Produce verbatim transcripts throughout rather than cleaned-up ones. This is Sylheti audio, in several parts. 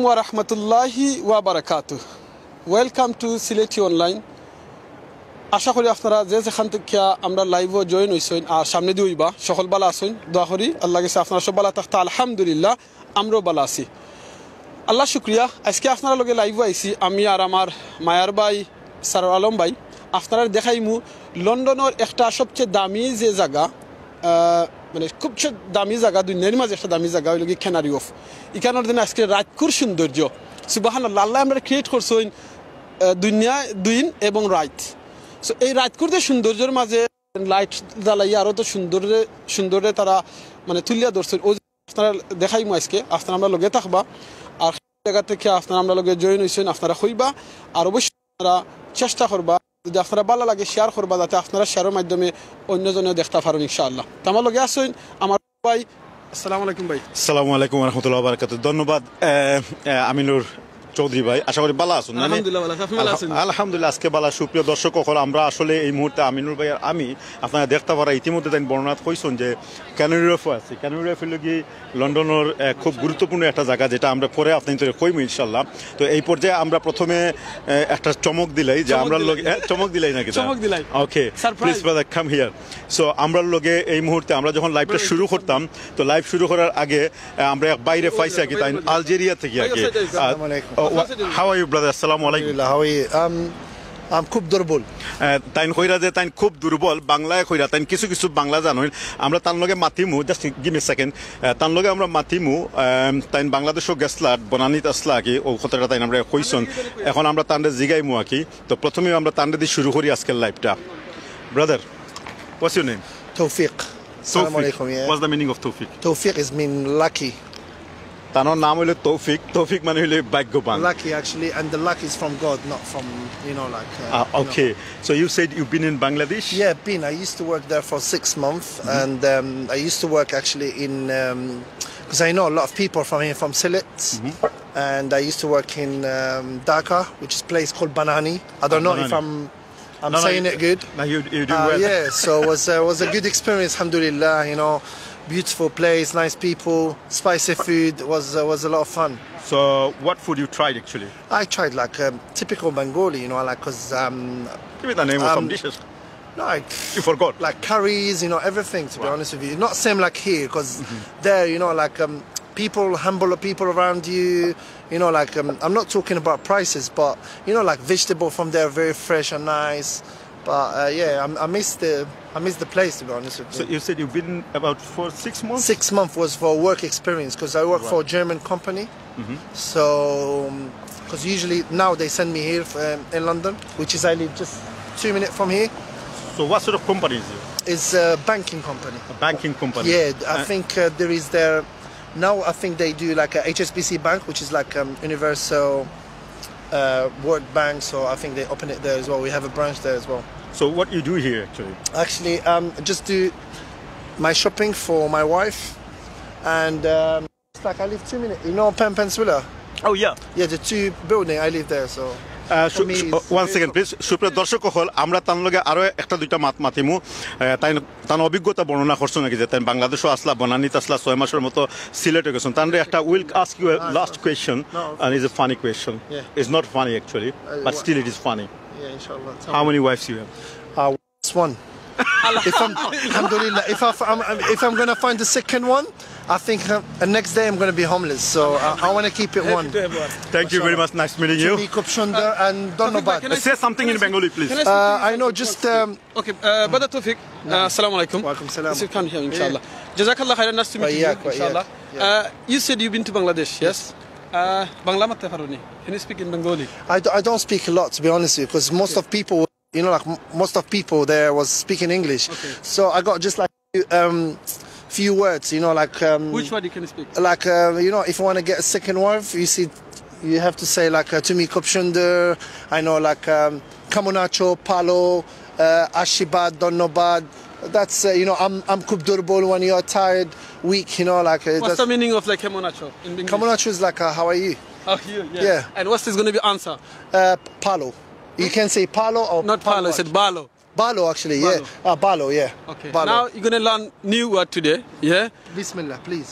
ওয়া রাহমাতুল্লাহি ওয়া বারাকাতুহু। Welcome to সিলেটি অনলাইন। আশা করি আপনারা যে যেখান থাকিয়া আমরার live-ও join অইছইন আর সামনেদি অইবা, সকল ভালা আছইন। দোয়া করি আল্লার গেছে আপনারা সব ভালা থাকতা। আলহামদুলিল্লাহ, আমরাও ভালা আছি, আল্লার শুকরিয়া। আইজকে আপনারার লগে live-ও আইছি আমি আর আমার মায়ার ভাই সারোয়ার আলম ভাই। আপনারারে দেখাইমু লন্ডনর একটা সবচেয়ে দামি যে জাগা, আহ, মানে খুব সে দামি জাগা, দুনিয়ার মাঝে একটা দামি জাগা অইলো গি ক্যানারি ওয়ার্ফ। ইখানর দিন আইজকে রাইতকুর সৌন্দর্য, সুবহানাল্লাহ, আল্লায় আমরারে create করছইন, আহ, দুনিয়া, দিন এবং রাইত। So এই রাইতকুর যে সৌন্দর্যর মাঝে light জ্বালাইয়া আরো তো সুন্দরে, সুন্দরে তারা মানে তুলিয়া ধরছইন। অউ আপনারারে দেখাইমু আইজকে, আপনারা আমরার লগে থাকবা। আর জাগা থাকিয়া আপনারা আমরার লগে join অইছইন, আপনারা কইবা। আর অবশ্যই আপনারা চেষ্টা করবা, যদি আপনারার ভালা লাগে share করবা, যাতে আপনারা share-র মাধ্যমে অইন্যজনেও দেখতা পারইন ইনশাআল্লাহ। তো আমার লগে আছইন আমার ভাই। আসসালামু আলাইকুম ভাই। আসসালামু আলাইকুম ওয়া রাহমাতুল্লাহি ওয়া বারাকাতুহু। ধন্যবাদ। আহ, আহ, আমিনুর চৌধুরী ভাই, আশা করি ভালা আছইন। মানে, আলহামদুলিল্লাহ, ভালা আছি। আপনি ভালা আলহাম-, আছইন? আলহামদুলিল্লাহ, আইজকে ভালা। সুপ্রিয় দর্শক অকল, আমরা আসলে এই মুহূর্তে আমিনুর ভাইয়ার আমি, আপনারা দেখতা পাররা, ইতিমধ্যে তাইন বর্ণনা কইছইন যে ক্যানারি ওয়ার্ফ আছে। ক্যানারি ওয়ার্ফ অইলো গি লন্ডনর, আহ, খুব গুরুত্বপূর্ণ একটা জাগা, যেটা আমরা পরে আপনাইন্তরে কইমু ইনশাআল্লাহ। তো এই পর্যায়ে আমরা প্রথমে, আহ, একটা চমক দিলাই যে চমক আমরার দিলাই। লগে, হ্যাঁ, চমক দিলাই নাকি তা? চমক দিলাই। Okay, surprise। Please brother, come here। So, আমরার লগে এই মুহূর্তে আমরা যখন live-টা শুরু করতাম, তো live শুরু করার আগে, আহ, আমরা এক ভাইরে পাইছি আর কি, তাইন আলজেরিয়া থাকি আর কি। আসসালামু আলাইকুম। আহ, oh, wha-, how are you, brother? আসসালামু আলাইকুম। আলহামদুলিল্লাহ, how are you? Um, I'm খুব দুর্বল। আহ, তাইন কইরা যে তাইন খুব দুর্বল, বাংলায় কইরা, তাইন কিছু কিছু বাংলা জানইন। আমরা তান লগে মাতিমু, just give me a second। আহ, তান লগে আমরা মাতিমু, আহ, তাইন বাংলাদেশও গেছলা, বনানীত আছলা আর কি, অউ কথাটা তাইন আমরারে কইছইন। এখন আমরা তানরে জিগাইমু আর কি। তো প্রথমে আমরা তানরে দি শুরু করি আইজকের live-টা। Brother, what's your name? Tawfiq. Assalamu Tawfiq. Alaikum, yeah. What's the meaning of Tawfiq? Tawfiq is mean lucky. তান নাম অইলো তৌফিক। তৌফিক মানে অইলো ভাগ্যবান। Lucky, actually, and the luck is from God, not from, you know, like, uh, Ah, you know. Okay. So you said you've been in Bangladesh? Yeah, been. I used to work there for six months, and, um, I used to work actually in, um 'cause I know a lot of people from here, from Sylhet, and I used to work in, um, Dhaka, which is a place called Banani. I don't know if I'm I'm saying it good. No, no, you, no, you, you're doing well. Uh, yeah, so it was, uh, was a good experience, alhamdulillah, you know, beautiful place, nice people, spicy food, it was, uh, was a lot of fun. So, what food you tried actually? I tried, like, um, typical Bengali, you know, like, 'cause, um, Give me the name of some, um, dishes. Like, You forgot? Like curries, you know, everything, to be honest with you. Not same like here, 'cause there, you know, like, um, people, humble people around you, you know, like, um, I'm not talking about prices, but, you know, like, vegetable from there are very fresh and nice. But, uh, yeah, I'm, I miss the, I miss the place, to be honest with you. So you said you've been about for six months? Six months was for work experience, 'cause I work for a German company. So, 'cause usually now they send me here, um, in London, which is I live just two minutes from here. So what sort of company is it? It's a banking company. A banking company? Yeah, I think, uh, there is there now. I think they do, like, a H S B C Bank, which is like, um, Universal, uh, World Bank. So I think they open it there as well. We have a branch there as well. So what you do here actually? Actually, um, just do my shopping for my wife, and, um, it's like I live two minutes. You know Penn, Pennsylvania? Oh yeah. Yeah, the two building. I live there, so. Uh, for me, it's one second, beautiful. Please. সুপ্রিয় দর্শক অকল, আমরা তান লগে আরো একটা দুইটা মাত মাতিমু। আহ, তাইন, তান অভিজ্ঞতা বর্ণনা করছইন আর কি, যে তাইন বাংলাদেশও আছলা, বনানীত আছলা, ছয় মাসর মতো সিলেটও গেছইন। তানরে একটা, we'll ask you a last question, and it's a funny question. Yeah. It's not funny actually, but still it is funny. Yeah, inshallah. How many wives you have? Uh, One. If I'm, alhamdulillah, if, I, I'm, I'm- if I'm gonna find the second one, I think, uh, the next day I'm gonna be homeless. So I, I wanna keep it one. Thank you very much. Nice meeting you. Tumi kub sundor and dhonnobad. Can I Say something in Bengali, please. Uh, I know just, um, Okay, uh, brother Tawfiq, uh, আসসালামু আলাইকুম। ওয়ালাইকুম সালাম। If you can hear, ইনশাআল্লাহ। জাযাকাল্লাহ খাইরান, nice to meet you, ইনশাআল্লাহ। Uh, you said you've been to Bangladesh, yes? Uh, Bangla মাততে পারোনি? Can you speak in Bengali? I, d- I don't speak a lot, to be honest with you, because most of people, you know, like, m- most of people there was speaking English. Okay. So I got just, like, um, few words, you know, like, um, Which word you can speak? Like, uh, you know, if you want to get a second wife, you see, you have to say, like, uh, Tumi kub sundor. I know, like, um, Kamonacho, Palo, uh, Ashibad, Donobad. That's, uh, you know, I'm, I'm kub durbol when you're tired, weak, you know, like, uh, What's the meaning of, like, Kamonacho in English? Kamonacho is like, uh, how are you? Oh, you, yeah. Yeah. And what's this gonna be answer? Uh, Palo. You can say Palo or Not Palo, I said Balo. Balo, actually, yeah. Balo. Ah, Balo, yeah. Okay. Balo. Now you're gonna learn new word today, yeah? Bismillah, please.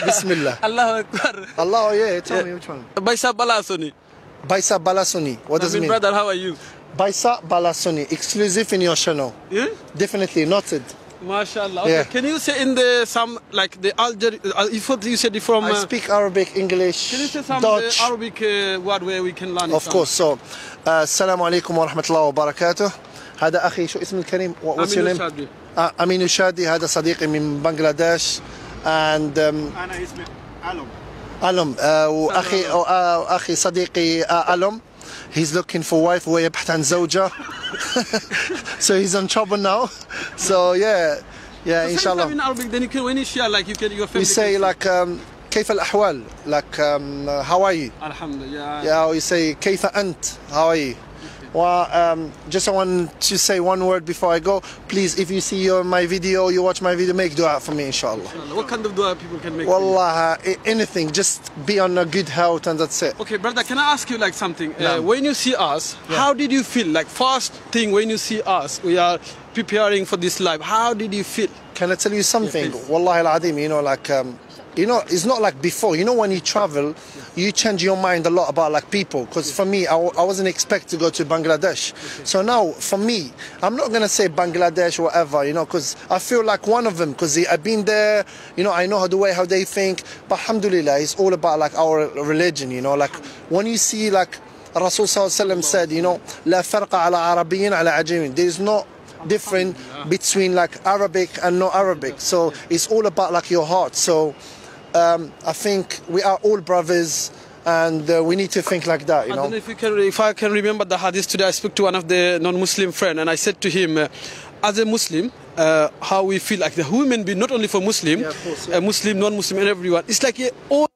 Bismillah. Allahu Akbar. Allah, yeah, tell me which one. Baisa Balasoni. Baisa Balasoni. What does it Amin, mean? Brother, how are you? Baisa Balasoni, exclusive in your channel. Yeah? Definitely noted. MashaAllah. Okay, Yeah. Can you say in the some, like, the Alger, uh, if what you said from? I Uh, speak Arabic, English, can you say some Dutch. Uh, Arabic uh, word where we can learn it Of from? Course. So, uh, السلام عليكم ورحمة الله وبركاته. هذا أخي، شو اسم الكريم؟ What- what's your Aminu name? Shadi. Uh, Aminu Shadi. هذا صديقي من بنغلاديش. And um, انا اسمي علم. Alum. Uh, وأخي uh, أخي صديقي uh, Alum. He's looking for wife ويبحث عن زوجة. So he's in trouble now. So yeah, yeah, Say إن شاء الله. Something in Arabic, then you can, when you share, like, you can, your family We say can see. Like um, كيف الأحوال? Like um, uh, how are you? Alhamdulillah. Yeah, we say كيف أنت? How are you? Well, um, just I want to say one word before I go. Please, if you see your, my video, you watch my video, make dua for me, إن شاء الله. What kind of dua people can make? For you? والله, uh, a- anything, just be on a good health and that's it. Okay, brother, can I ask you, like, something? Uh, Naam. When you see us, how did you feel? Like, first thing when you see us, we are preparing for this live. How did you feel? Can I tell you something? Please. والله العظيم, you know, like, um, you know, it's not like before. You know, when you travel, you change your mind a lot about, like, people. Because for me, I w- I wasn't expect to go to Bangladesh. So now, for me, I'm not gonna say Bangladesh, whatever, you know, because I feel like one of them. Because I've been there, you know, I know how the way how they think. But alhamdulillah, it's all about, like, our religion, you know, like, when you see, like, Rasul صلى الله عليه وسلم said, you know, لا فرق على عربي على عجمي. There is no different between, like, Arabic and not Arabic. So it's all about, like, your heart. So um, I think we are all brothers, and uh, we need to think like that, you I know. Don't know if you can, if I can remember the hadith today. I spoke to one of the non-Muslim friend, and I said to him, uh, as a Muslim, uh, how we feel like the human being, not only for Muslim, Yeah, of course, a Muslim, non-Muslim, and everyone. It's like a all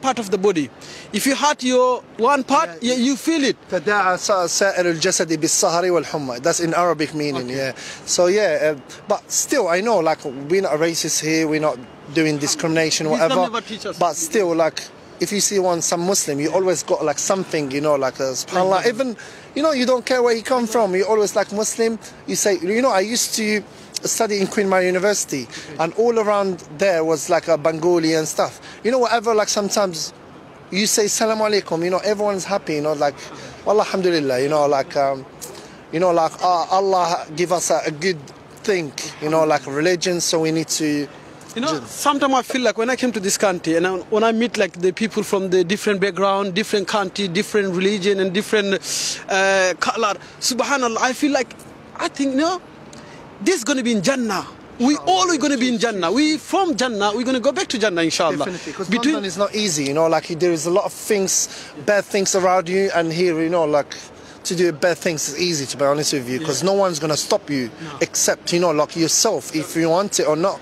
part of the body. If you hurt your one part, yeah, you feel it. تداعى سا- سائر الجسد بالسهر والحمى. That's in Arabic meaning, yeah. So yeah, uh, but still, I know, like, we're not racist here. We're not doing discrimination, Islam whatever. Never teach us. But still, like, if you see one some Muslim, you always got, like, something, you know, like, uh, subhanallah. Even, you know, you don't care where you come from. You always, like, Muslim. You say, you know, I used to study in Queen Mary University, and all around there was, like, a Bengali and stuff. You know, whatever, like, sometimes you say salam alaikum, you know, everyone's happy, you know, like, wallah, alhamdulillah, you know, like, um, you know, like, uh, Allah give us a, a good thing, you know, like, religion, so we need to. You know, sometimes I feel like when I came to this country and I, when I meet, like, the people from the different background, different country, different religion, and different uh, color, subhanallah, I feel like, I think, you know, this is going to be in Jannah. We all are going to be in Jannah. We from Jannah, we're going to go back to Jannah, inshallah. Definitely, because London is not easy, you know, like, there is a lot of things, bad things around you, and here, you know, like, to do bad things is easy, to be honest with you, because no one's gonna stop you except, you know, like, yourself, if you want it or not.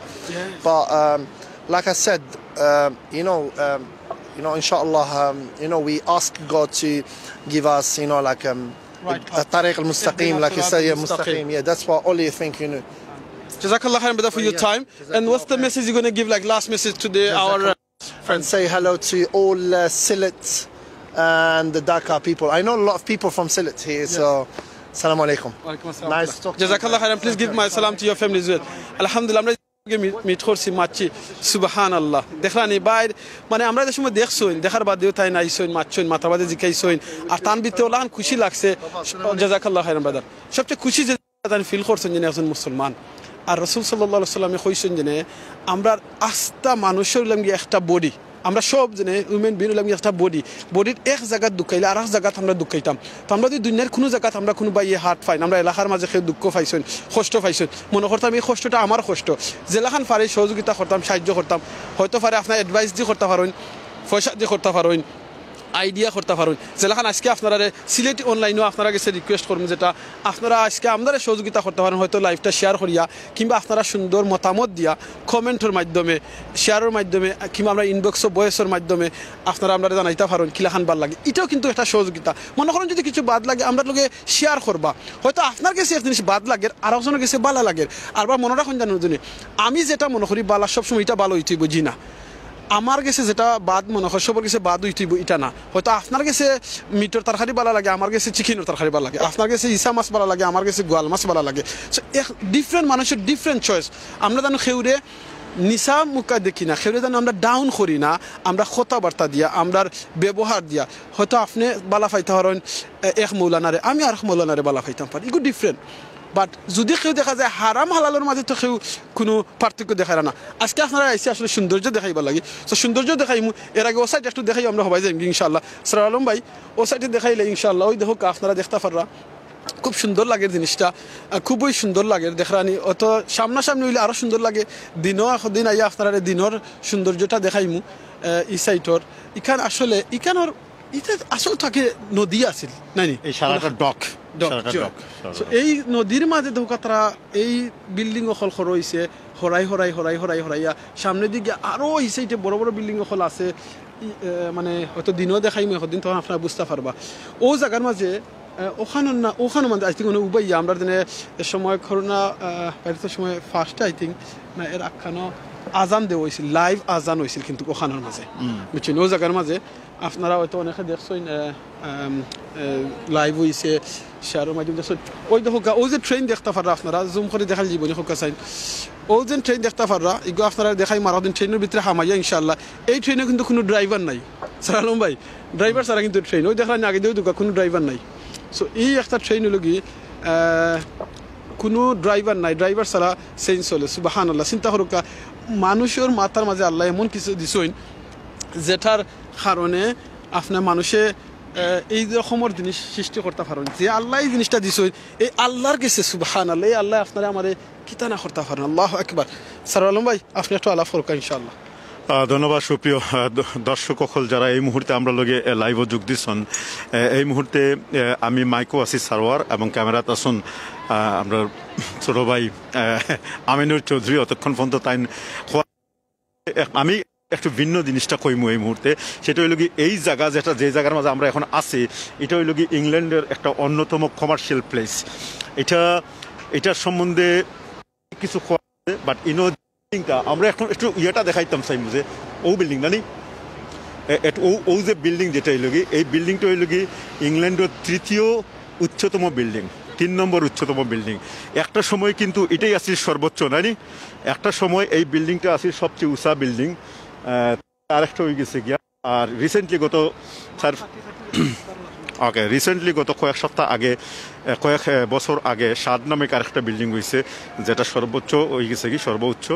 But um, like I said, um, you know, um, you know, inshallah, um, you know, we ask God to give us, you know, like, um, Right a tariq al-mustaqim, Ihdina like you say, yeah, siratal mustaqim. mustaqim. Yeah, that's what only you think, you know. Jazakallah khairan, brother, for your time. And what's the message you're going to give, like, last message to the our uh, And say hello to all uh, Sylhet and the Dhaka people. I know a lot of people from Sylhet here, so salam alaikum. Walaikum assalam. Nice to talk to you. Jazakallah khairan. Please give my salam to your family as well. Alhamdulillah, আমরা মিট করছি, মাতছি, সুবহানাল্লাহ। দেখলানি ভাই, মানে, আমরা যে সময় দেখছইন, দেখার বাদেও তাইন আইছইন, মাতছইন, মাতার বাদে জিকাইছইন, আর তান ভিতরে ওলাখান খুশি লাগছে। জাজাকাল্লাহ খাইরান, ব্রাদার। সবচেয়ে খুশি যে তাইন ফিল করছইন যে একজন মুসলমান। আর রাসূল সাল্লাল্লাহু আলাইহি ওয়াসাল্লামে কইছইন যে, আমরার আস্তা মানুষর লাগি একটা বডি, আমরা সব জনে হিউম্যান বিং অইলাম একটা বডি। বডির এক জাগাত দুখাইলে আরক জাগাত আমরা দুখাইতাম। তো আমরা যদি দুনিয়ার কুনু জাগাত আমরা কুনু ভাইয়ে হার্ট পাইন, আমরা এলাকার মাঝে কেউ দুঃখ পাইছইন, কষ্ট পাইছইন, মনো করতাম এই কষ্টটা আমার কষ্ট, যেলাখান পারি সহযোগিতা করতাম, সাহায্য করতাম। হয়তো পারে আপনারা অ্যাডভাইস দি করতা পারইন, পয়সা দি করতা পারইন, আইডিয়া করতা পারইন। যেলাখান আজকে আপনারারে সিলেটি অনলাইনও আপনারার গেছে রিকোয়েস্ট করমু, যেটা আপনারা আজকে আমরারে সহযোগিতা করতা পারইন, হয়তো লাইভটা শেয়ার করিয়া কিংবা আপনারা সুন্দর মতামত দিয়া কমেন্টর মাধ্যমে, শেয়ারর মাধ্যমে, কিংবা আমরার ইনবক্সো ভয়েসর মাধ্যমে আপনারা আমরারে জানাইতা পারইন কিলাখান বালা লাগে। ইটাও কিন্তু একটা সহযোগিতা। মনো করইন যদি কিছু বাদ লাগে আমরার লগে শেয়ার করবা। হয়তো আপনার গেছে এক জিনিস বাদ লাগের, আরকজনর গেছে বালা লাগের। আরবার মনো রাখইন জানো জানি, আমি যেটা মনো করি বালা, সবসময় ইটা বালা অইতইবো, জি না। আমার গেছে যেটা বাদ মনো কয়, সবর গেছে বাদ অইতইবো, ইটা না। হয়তো আপনার গেছে মিটর তরকারি বালা লাগে, আমার গেছে চিকেনর তরকারি বালা লাগে, আপনার গেছে ইছা মাছ বালা লাগে, আমার গেছে গোয়াল মাছ বালা লাগে। So, এক ডিফারেন্ট মানুষর ডিফারেন্ট চয়েস। আমরা জানো কেউরে নিচা মুখা দেখি না, কেউরে যেন আমরা ডাউন করি না, আমরা কথাবার্তা দিয়া, আমরার ব্যবহার দিয়া। হয়তো আপনে বালা পাইতা পারইন, এ, এক মৌলানারে, আমি আরক মৌলানারে বালা পাইতাম পারি, ইগু ডিফারেন্ট। বাট যুদি কেউ দেখা যায় হারাম হালালর মাঝে, তো কেউ কুনু পার্থক্য দেখাইরা না। আজকে আপনারারে আইছি আসলে সৌন্দর্য দেখাইবার লাগি, তো সৌন্দর্য দেখাইমু। এর আগে ও সাইড একটু দেখাই, আমরা হবায় যাইমু ইনশাআল্লাহ। সারোয়ার আলম ভাই, ও সাইডে দেখাইলে ইনশাআল্লাহ, ওই দেখউক্কা আপনারা দেখতা পাররা। খুব সুন্দর লাগের জিনিসটা, আহ, খুবই সুন্দর লাগের দেখরানি। অত সামনাসামনি অইলে আরো সুন্দর লাগে। দিনও একদিন আইয়া আপনারারে দিনর সৌন্দর্যটা দেখাইমু, আহ, ই সাইটর। ইখান আসলে, ইখানর, ইটা আসল থাকে নদী আছিল, নাইনি? এই সারাটা ডক, ডক, সারাটা জি। ডক, সারাটা So, ডক। এই নদীর মাঝে দেখউক্কা তারা এই বিল্ডিং অকল খড়া অইছে, হরাই, হরাই, হরাই, হরাই, হরাইয়া সামনের দিকে আরো এই সাইডে বড় বড় বিল্ডিং অকল আছে। ই, এ, মানে, হয়তো দিনও দেখাইমু একদিন, তখন আপনারা বুঝতা পারবা। ও জাগার মাঝে, এ, ওখানো না, ওখানো মানে, I think, মানে, উবাইয়া, আমরা দিনে এ সময় করোনা, আহ, ভাইরাসের সময় ফার্স্টে, I think, না, এর আগখানো আজান দেওয়া অইছিল, লাইভ আজান অইছিল কিন্তু ওখানোর মাঝে। বুঝছইন? ও জাগার মাঝে আপনারা হয়তো অনেকে দেখছইন, এ, আম, এ, লাইভ অইছে, শেয়ারর মাধ্যমে দেখছইন। ওই দেখউক্কা, ও যে ট্রেন দেখতা পাররা আপনারা, জুম করি দেখাইলে জীবনী হোক চাইন। ও যে ট্রেন দেখতা পাররা, ইগু আপনারারে দেখাইমু আরকদিন ট্রেনর ভিতরে হামাইয়া ইনশাআল্লাহ। এই ট্রেনো কিন্তু কুনু ড্রাইভার নাই। সারোয়ার আলম ভাই, ড্রাইভার ছাড়া কিন্তু ট্রেন। ওই দেখরানি আগে দিয়েও দেখউক্কা, কুনু ড্রাইভার নাই। So, এই একটা ট্রেন অইলো গি, আহ, কুনু ড্রাইভার নাই, ড্রাইভার ছাড়া চেঞ্জ চলে। সুবহানাল্লাহ, চিন্তা করউক্কা, মানুষর মাথার মাঝে আল্লায় এমন কিছু দিছইন, যেটার কারণে আপনার মানুষে, আহ, এই রকমর জিনিস সৃষ্টি করতা পারইন। যে আল্লায় এই জিনিসটা দিছইন, এই আল্লার গেছে, সুবহানাল্লাহ, এই আল্লায় আপনারে আমারে কিতা না করতা পারইন। আল্লাহু আকবার। সারোয়ার আলম ভাই, আপনে একটু আলাপ করউক্কা ইনশাআল্লাহ। আহ, ধন্যবাদ সুপ্রিয়, আহ, দ-, দর্শক অকল, যারা এই মুহূর্তে আমরার লগে, আহ, লাইভো যোগ দিছইন। আহ, এই মুহূর্তে, আহ, আমি মাইকো আছি সারোয়ার এবং ক্যামেরাত আছইন, আহ, আমরার ছোট ভাই, আহ, আমিনুর চৌধুরী। অতক্ষণ পর্যন্ত তাইন খোয়া-, এক-, আমি একটু ভিন্ন জিনিসটা কইমু এই মুহূর্তে। সেটা অইলো গি, এই জাগা যেটা, যে জাগার মাঝে আমরা এখন আছি, ইটা অইলো গি ইংল্যান্ডর একটা অন্যতম কমার্শিয়াল প্লেস। এটা, এটার সম্বন্ধে কিছু কওয়া আছে, but ইনো বিল্ডিংটা আমরা এখন একটু ইয়েটা দেখাইতাম চাইমু যে ও বিল্ডিং না নি? এ-, এট-, ও, ও যে বিল্ডিং যেটা অইলো গি, এই বিল্ডিংটা অইলো গি ইংল্যান্ডর তৃতীয় উচ্চতম বিল্ডিং, তিন নম্বর উচ্চতম বিল্ডিং। একটা সময় কিন্তু এটাই আছিল সর্বোচ্চ, না নি? একটা সময় এই বিল্ডিংটা আছিল সবচেয়ে উঁচা বিল্ডিং, আহ, আরেকটা অই গেছে গিয়া। আর রিসেন্টলি গত চার, ওকে, রিসেন্টলি গত কয়েক সপ্তাহ আগে, আহ, কয়েক, আহ, বছর আগে শাদ নামে আরেকটা বিল্ডিং অইছে, যেটা সর্বোচ্চ অই গেছে গি, সর্বোচ্চ।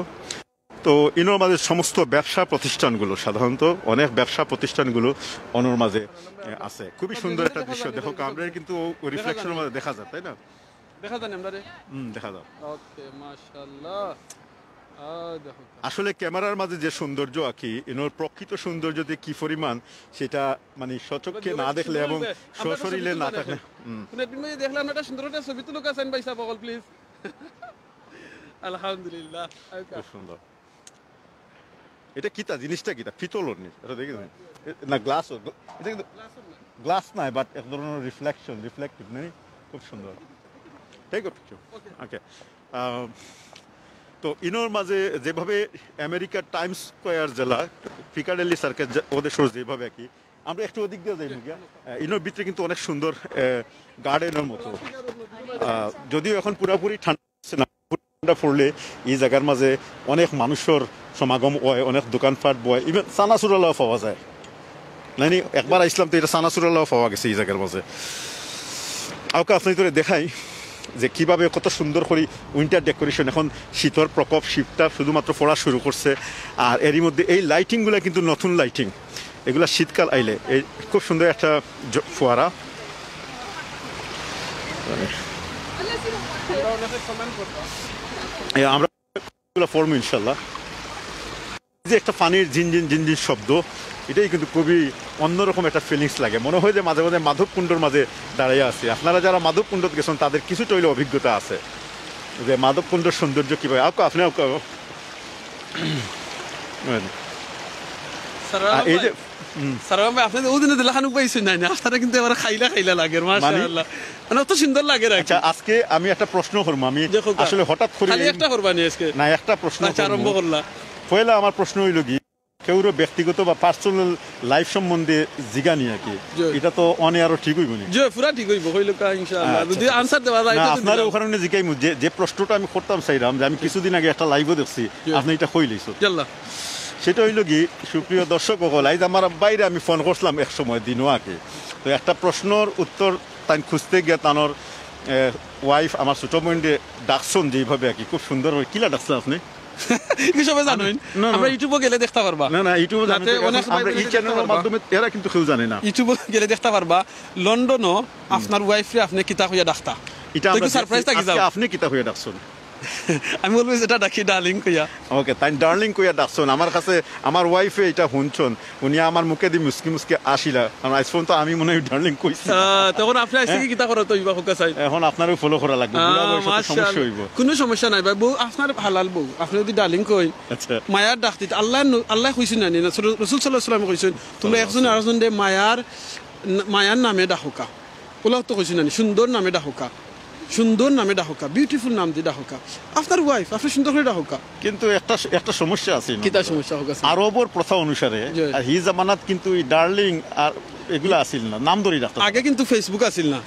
তো ইনোর মাঝে সমস্ত ব্যবসা প্রতিষ্ঠানগুলো, সাধারণত অনেক ব্যবসা প্রতিষ্ঠানগুলো অনোর মাঝে, আহ, আছে। খুবই সুন্দর একটা দৃশ্য। দেখো, আমরা কিন্তু রিফ্লেকশনের মাঝে দেখা যায়, তাই না? দেখা যায় না আমরা রে? হুম, দেখা যায়। ওকে, মাশাআল্লাহ। আহ, দেখো। আসলে ক্যামেরার মাঝে যে সৌন্দর্য আকি, ইনোর প্রকৃত সৌন্দর্য যে কি পরিমাণ, সেটা মানে স্বচক্ষে না দেখলে এবং সশরীরে না থাকলে। হুম। কোনো একদিন ভাই দেখলাম, একটা সুন্দর একটা ছবি তুলুক আছেন ভাই সাহেব, অকল প্লিজ। আলহামদুলিল্লাহ। খুব সুন্দর। এটা কিতা, জিনিসটা কিতা? পিতলর নি? এটা দেখি না। এ, না, গ্লাস। এটা কিন্তু গ্লাস নাই, but এক ধরনের রিফ্লেকশন, রিফ্লেক্টিভ, নানি? খুব সুন্দর। Take a picture. ওকে। আহ, তো ইনোর মাঝে যেভাবে আমেরিকার টাইমস স্কয়ার যেলা, পিকাডেলি সার্কেল যে-, ওদের সহ যেভাবে আর কি, আমরা একটু ওদিক দিয়া যাইমু গিয়া। আহ, ইনোর ভিতরে কিন্তু অনেক সুন্দর, আহ, গার্ডেনের মতো। আহ, যদিও এখন পুরাপুরি ঠান্ডা হচ্ছে না, ঠান্ডা পড়লে এই জাগার মাঝে অনেক মানুষর সমাগম অয়, অনেক দোকানপাট বয়, even চানাচুর আলাও পাওয়া যায়। নানি, একবার আইসলাম তো এটা চানাচুর আলাও পাওয়া গেছে এই জাগার মাঝে। আউক্কা আপনাইনতরে দেখাই যে কিভাবে কত সুন্দর করি উইন্টার ডেকোরেশন। এখন শীতর প্রকোপ, শীতটা শুধুমাত্র পড়া শুরু করছে। আর এরই মধ্যে এই লাইটিংগুলা কিন্তু নতুন লাইটিং, এগুলা শীতকাল আইলে এই খুব সুন্দর একটা জ-, ফোয়ারা। এ, আমরা এগুলা পড়মু ইনশাল্লাহ। যে একটা পানির ঝিনঝিন ঝিনঝিন শব্দ, এটাই কিন্তু খুবই অন্যরকম একটা ফিলিংস লাগে। মনে হয় যে মাঝে মাঝে মাধবকুণ্ডর মাঝে দাঁড়াইয়া আছি। আপনারা যারা মাধবকুণ্ডত গেছেন, তাদের কিছুটা হইলেও অভিজ্ঞতা আছে যে মাধবকুণ্ডর সৌন্দর্য কিভাবে। আউক্কা, আপনি আউক্কা। সারোয়ার আহ, এই ভাই, যে, হুম। সারোয়ার ভাই, আপনি তো ওদিনে দিলা খানুক পাইছেন না, না? আপনারা কিন্তু এবার খাইলা খাইলা লাগে, মানে? মাশাআল্লাহ। মানে, অত সুন্দর লাগে আর কি। আচ্ছা, আজকে আমি একটা প্রশ্ন করবো, আমি দেখো, আসলে হঠাৎ করে খালি এই একটা করবা নি আজকে? না, একটা প্রশ্ন আচ্ছা, আরম্ভ করবো। করলা। পয়লা আমার প্রশ্ন হইল কি, কেউরও ব্যক্তিগত বা পার্সোনাল লাইফ সম্বন্ধে জিগানি আর কি। জি। এটা তো অন এয়ারও ঠিক অইবো নি? জি, পুরা ঠিক অইবো, কইলো কা ইনশাআল্লাহ। আচ্ছা, যদি আচ্ছা। আনসার দেওয়া যায়, না, তো আপনার দিলাম। ওখানে জিগাইমু যে, যে প্রশ্নটা আমি করতাম চাইলাম যে আমি জি। কিছুদিন আগে একটা লাইভও দেখছি, জি। আপনি এটা কইলিছো। ইয়াল্লা। সেটা হইল কি, সুপ্রিয় দর্শক অকল, আইজ আমার বাইরে আমি ফোন করছিলাম এক সময় দিনও আগে। তো একটা প্রশ্নর উত্তর তাই খুঁজতে গিয়া তানোর, এ, ওয়াইফ আমার ছোট বোনরে ডাকছন যেইভাবে আর কি, খুব সুন্দর ভাবে। কিলা ডাকছে আপনি? কি সবে জানোইন? না, না। আমরা YouTube-ও গেলে দেখতা পারবা। না, না, YouTube-ও জানে যাতে তো, অনেক এখন আমরা ভাই এই বোনে দেখতা চ্যানেলের পারবা। মাধ্যমে এরা কিন্তু কেউ জানে না। YouTube-ও গেলে দেখতা পারবা, লন্ডনও হুম। আপনার ওয়াইফরে আপনি কিতা কইয়া ডাকতা। এটা আমরা দেখি সারপ্রাইজ থাকি আপনি, যাও। আপনি কিতা কইয়া ডাকছন? আমি always এটা ডাকি ডার্লিং কইয়া। ওকে, তাই ডার্লিং কইয়া ডাকছন। আমার কাছে আমার ওয়াইফে এটা হুনছন, উনি আমার মুখেদি মুসকি মুসকি আসিলা, কারণ আইজ পর্যন্ত আমি মনে হয় ডার্লিং কইছি। আহ, তখন আপনি আইসে কি হ্যাঁ। কিতা করো তো ইবা হোকা সাইড? এখন আপনারও ফলো করা লাগবে, আহ, বুড়া বয়সে তো মাশাআল্লাহ। সমস্যা হইব। কোনো সমস্যা নাই ভাই, বউ আপনার হালাল বউ, আপনি যদি ডার্লিং কই, আচ্ছা। মায়ার ডাক দিতে, আল্লাহ নু-, আল্লাহ কইছেন না, না, রসুল সাল্লাল্লাহু আলাইহি ওয়াসাল্লাম কইছেন, তোমরা সাল্লাল্লাহু একজন আলাইহি আরেকজনরে মায়ার, মায়ার নামে ডাকোকা। ওলা তো কইছি না নি, সুন্দর নামে ডাকোকা, সুন্দর নামে ডাকোকা, বিউটিফুল নাম দি ডাকোকা। আপনার ওয়াইফ, আপনি সুন্দর করে ডাকোকা। কিন্তু একটা, একটা সমস্যা আছে, কিতা ইমাম সাহেব? সমস্যা হোক আছে? আরবর প্রথা অনুসারে, জি। আর হি জামানাত কিন্তু এই ডার্লিং আর এগুলা আছিল না, নাম ধরি রাখতো। আগে কিন্তু Facebook আছিল না।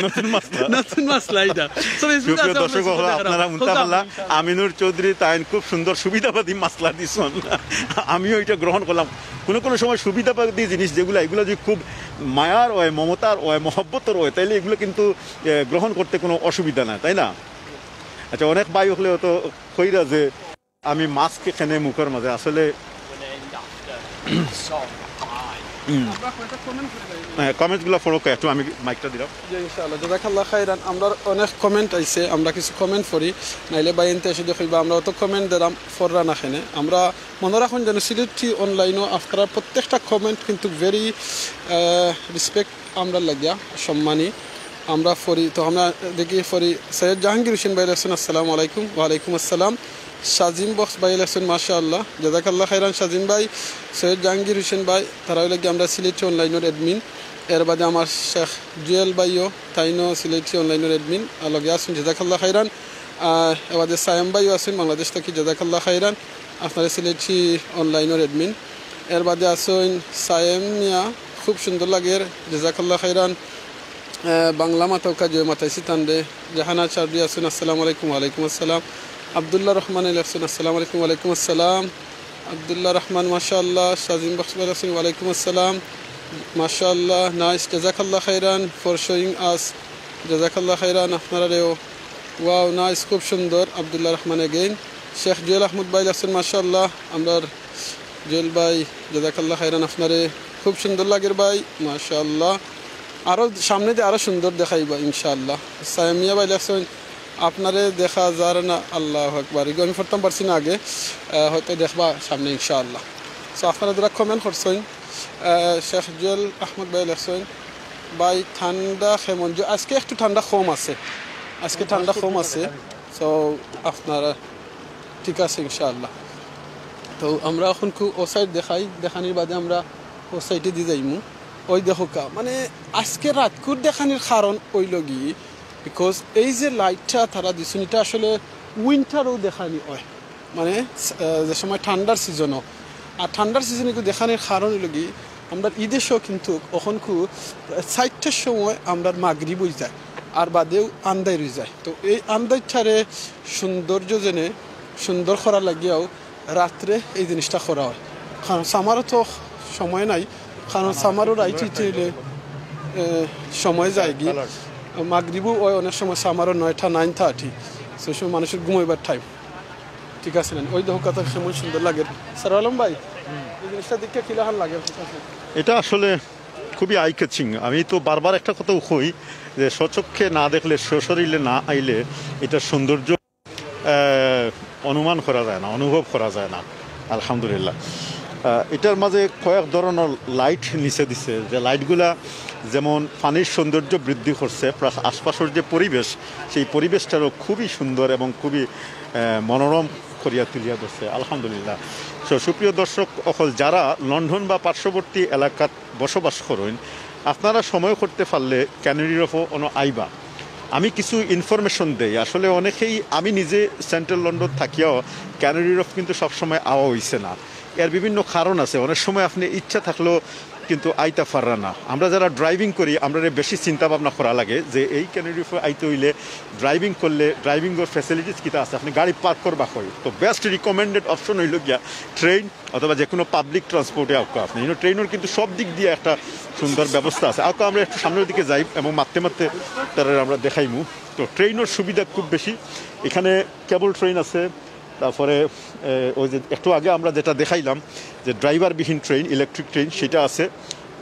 নতুন মাসলা। নতুন মাসলা এটা। So, Facebook সুপ্রিয় আছে, দর্শক, আপনার সাথে দেখা আপনারা হবে। মুন্তাফাল্লাহ, ইনশাআল্লাহ। আমিনুর চৌধুরী তাইন খুব সুন্দর সুবিধাবাদী মাসলা দিছন। আমিও এটা গ্রহণ করলাম। কোনো কোনো সময় সুবিধাবাদী জিনিস যেগুলা, এগুলা যদি খুব মায়ার হয়, মমতার হয়, মহব্বতর হয়, তাইলে এগুলো কিন্তু, এ, গ্রহণ করতে কোনো অসুবিধা নাই, তাই না? আচ্ছা, অনেক ভাই হকলে তো কইরা যে আমি মাস্ক কেনে মুখর মাঝে, আসলে হুম। হ্যাঁ, কমেন্টসগুলো পড়ো একটু, আমি মাইকটা দিলাম। জি, ইনশাআল্লাহ। জাযাকাল্লাহ খাইরান। আমরা অনেক কমেন্ট আইছে, আমরা কিছু কমেন্ট পড়ি, নাইলে ভাইয়াইন্তে এসে দেখইবা আমরা অত কমেন্ট দিলাম, পড়রা না কেনে। আমরা মনো রাখইন যেন সিলেটি অনলাইনও আপনারা প্রত্যেকটা কমেন্ট কিন্তু very, আহ, রেসপেক্ট আমরা লাগিয়া সম্মানী। আমরা পড়ি, তো আমরা দেখি পড়ি সৈয়দ জাহাঙ্গীর হোসেন ভাই লেখছইন, "আসসালামু আলাইকুম।" ওয়ালাইকুম আসসালাম। শাজিম বক্স ভাই লেখছইন, "মাশাআল্লাহ।" জাযাকাল্লাহ খাইরান শাজিম ভাই, সৈয়দ জাহাঙ্গীর হোসেন ভাই, তারা অইলা গিয়া আমরা সিলেটি অনলাইনর অ্যাডমিন। এর বাদে আমার শেখ জুয়েল ভাইও, তাইনও সিলেটি অনলাইনর অ্যাডমিন, আর লগে আছইন, জাযাকাল্লাহ খাইরান। আহ, এর বাদে সায়েম ভাইও আছইন বাংলাদেশ থাকি, জাযাকাল্লাহ খাইরান। আপনারা সিলেটি অনলাইনর অ্যাডমিন। এর বাদে আছইন সায়েম মিয়া, খুব সুন্দর লাগের, জাযাকাল্লাহ খাইরান। আহ, বাংলা মাতাউক্কা যে মাতাইছি তানরে, জাহানা চৌধুরী আছইন, "আসসালামু আলাইকুম।" ওয়ালাইকুম আসসালাম। আব্দুল্লাহ রহমান আলী আছইন, "আসসালামু আলাইকুম।" আসসালাম। আব্দুল্লাহ রহমান, মাশাআল্লাহ। শাজিম বক্স ভাই আছইন, "ওয়ালাইকুম আসসালাম।" মাশাআল্লাহ, নাইস, জাযাকাল্লাহ খাইরান for showing us। জাযাকাল্লাহ খাইরান আপনারারেও। ওয়াও, নাইস, খুব সুন্দর। আব্দুল্লাহ রহমান again। শেখ জুয়েল আহমদ ভাই আছইন, মাশাআল্লাহ। আমরার জুয়েল ভাই, জাযাকাল্লাহ খাইরান আপনারে। খুব সুন্দর লাগের ভাই, মাশাআল্লাহ। আরো সামনেদি আরো সুন্দর দেখাইবা ইনশাআল্লাহ। সায়েম মিয়া ভাই লেখছইন, "আপনারে দেখা যার না।" আল্লাহু আকবার। এগু আমি পড়তাম পারছি না আগে, আহ, হয়তো দেখবা সামনে ইনশাআল্লাহ। So আপনারা যারা কমেন্ট করছইন, আহ, শেখ জুয়েল আহমদ ভাই লেখছইন, "ভাই ঠান্ডা কেমন?" যে আজকে একটু ঠান্ডা কম আছে, আজকে ঠান্ডা কম আছে। So আপনারা ঠিক আছে ইনশাআল্লাহ। তো আমরা এখন খুব ও সাইড দেখাই, দেখানির বাদে আমরা ও সাইডেদি যাইমু। ওই দেখো কা, মানে আজকে রাইতকুর দেখানির কারণ অইলো গি, because এই যে লাইটটা তারা দিছইন, এটা আসলে উইন্টারও দেখানি অয়, মানে, আহ, যে সময় ঠান্ডার সিজনও। আর ঠান্ডার সিজনে কিন্তু দেখানির কারণ অইলো গি, আমরা ইদেশও কিন্তু অখনকু চাইরটার সময় আমরার মাগরিব অইযায়, আর বাদেউ আন্দাইর অইযায়। তো এই আন্দাইরটারে সৌন্দর্য যেনে সুন্দর করার লাগিয়াও রাত্রে এই জিনিসটা করা অয়, কারণ সামারও তো সময় নাই, কারণ সামারও রাইত অইতে অইলে, এ, সময় যায়গি। মাগরিবও অয় অনেক সময় সামারও নয়টা, নাইন থার্টি, সেই সময় মানুষের ঘুমাইবার টাইম। ঠিক আছে না? ওই দেখো কত কেমন সুন্দর লাগে। স্যার আলম ভাই, এই জিনিসটা দেখে কিলাখান লাগে? এটা আসলে খুবই আই ক্যাচিং। আমি তো বারবার একটা কথাও কই যে স্বচক্ষে না দেখলে, সশরীরে না আইলে এটার সৌন্দর্য, আহ, অনুমান করা যায় না, অনুভব করা যায় না। আলহামদুলিল্লাহ। আহ, এটার মাঝে কয়েক ধরনের লাইট নিচে দিছে, যে লাইটগুলা যেমন পানির সৌন্দর্য বৃদ্ধি করছে, প্লাস আশপাশের যে পরিবেশ, সেই পরিবেশটারও খুবই সুন্দর এবং খুবই, আহ, মনোরম করিয়া তুলিয়া ধরছে। আলহামদুলিল্লাহ। So, সুপ্রিয় দর্শক অকল, যারা লন্ডন বা পার্শ্ববর্তী এলাকাত বসবাস করইন, আপনারা সময় করতে পারলে ক্যানারি রফো অনো আইবা। আমি কিছু ইনফরমেশন দেই। আসলে অনেকেই, আমি নিজে সেন্ট্রাল লন্ডন থাকিয়াও ক্যানারি ওয়ার্ফ কিন্তু সবসময় আওয়া হইছে না। এর বিভিন্ন কারণ আছে। অনেক সময় আপনি ইচ্ছা থাকলেও কিন্তু আইতা পাররা না। আমরা যারা ড্রাইভিং করি, আমরা বেশি চিন্তা ভাবনা করা লাগে যে এই ক্যানারি ওয়ার্ফে আইতে হইলে ড্রাইভিং করলে ড্রাইভিংয়ের ফ্যাসিলিটিস কিতা আছে, আপনি গাড়ি পার্ক করবা কই। তো বেস্ট রিকমেন্ডেড অপশন হইল গিয়া ট্রেন অথবা যে কোনো পাবলিক ট্রান্সপোর্টে আউকা আপনি। ইনো ট্রেনের কিন্তু সব দিক দিয়ে একটা সুন্দর ব্যবস্থা আছে। আউকা আমরা একটু সামনের দিকে যাই এবং মারতে মারতে তারা আমরা দেখাইমু। তো ট্রেনের সুবিধা খুব বেশি। এখানে কেবল ট্রেন আছে, তারপরে এ, ওই যে একটু আগে আমরা যেটা দেখাইলাম যে ড্রাইভারবিহীন ট্রেন, ইলেকট্রিক ট্রেন, সেটা আছে।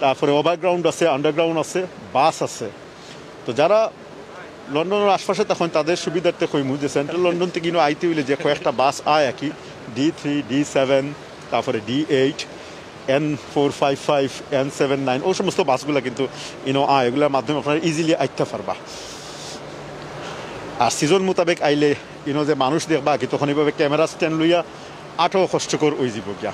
তারপরে ওভারগ্রাউন্ড আছে, আন্ডারগ্রাউন্ড আছে, বাস আছে। তো যারা লন্ডনের আশপাশে তখন তাদের সুবিধার্থে কইমু যে সেন্ট্রাল লন্ডন থেকে কিন্তু আইতে হইলে যে কয়েকটা বাস আয় আর কি, ডি থ্রি, ডি সেভেন, তারপরে D eight, N four five five, N seven nine, ওই সমস্ত বাসগুলো কিন্তু ইনো আয়, এগুলোর মাধ্যমে আপনারা ইজিলি আইতে পারবা। আর সিজন মোতাবেক আইলে ইনো যে মানুষ দেখবা কি, তখন এইভাবে ক্যামেরা স্ট্যান্ড লইয়া আটাও কষ্টকর ওই জীব গিয়া।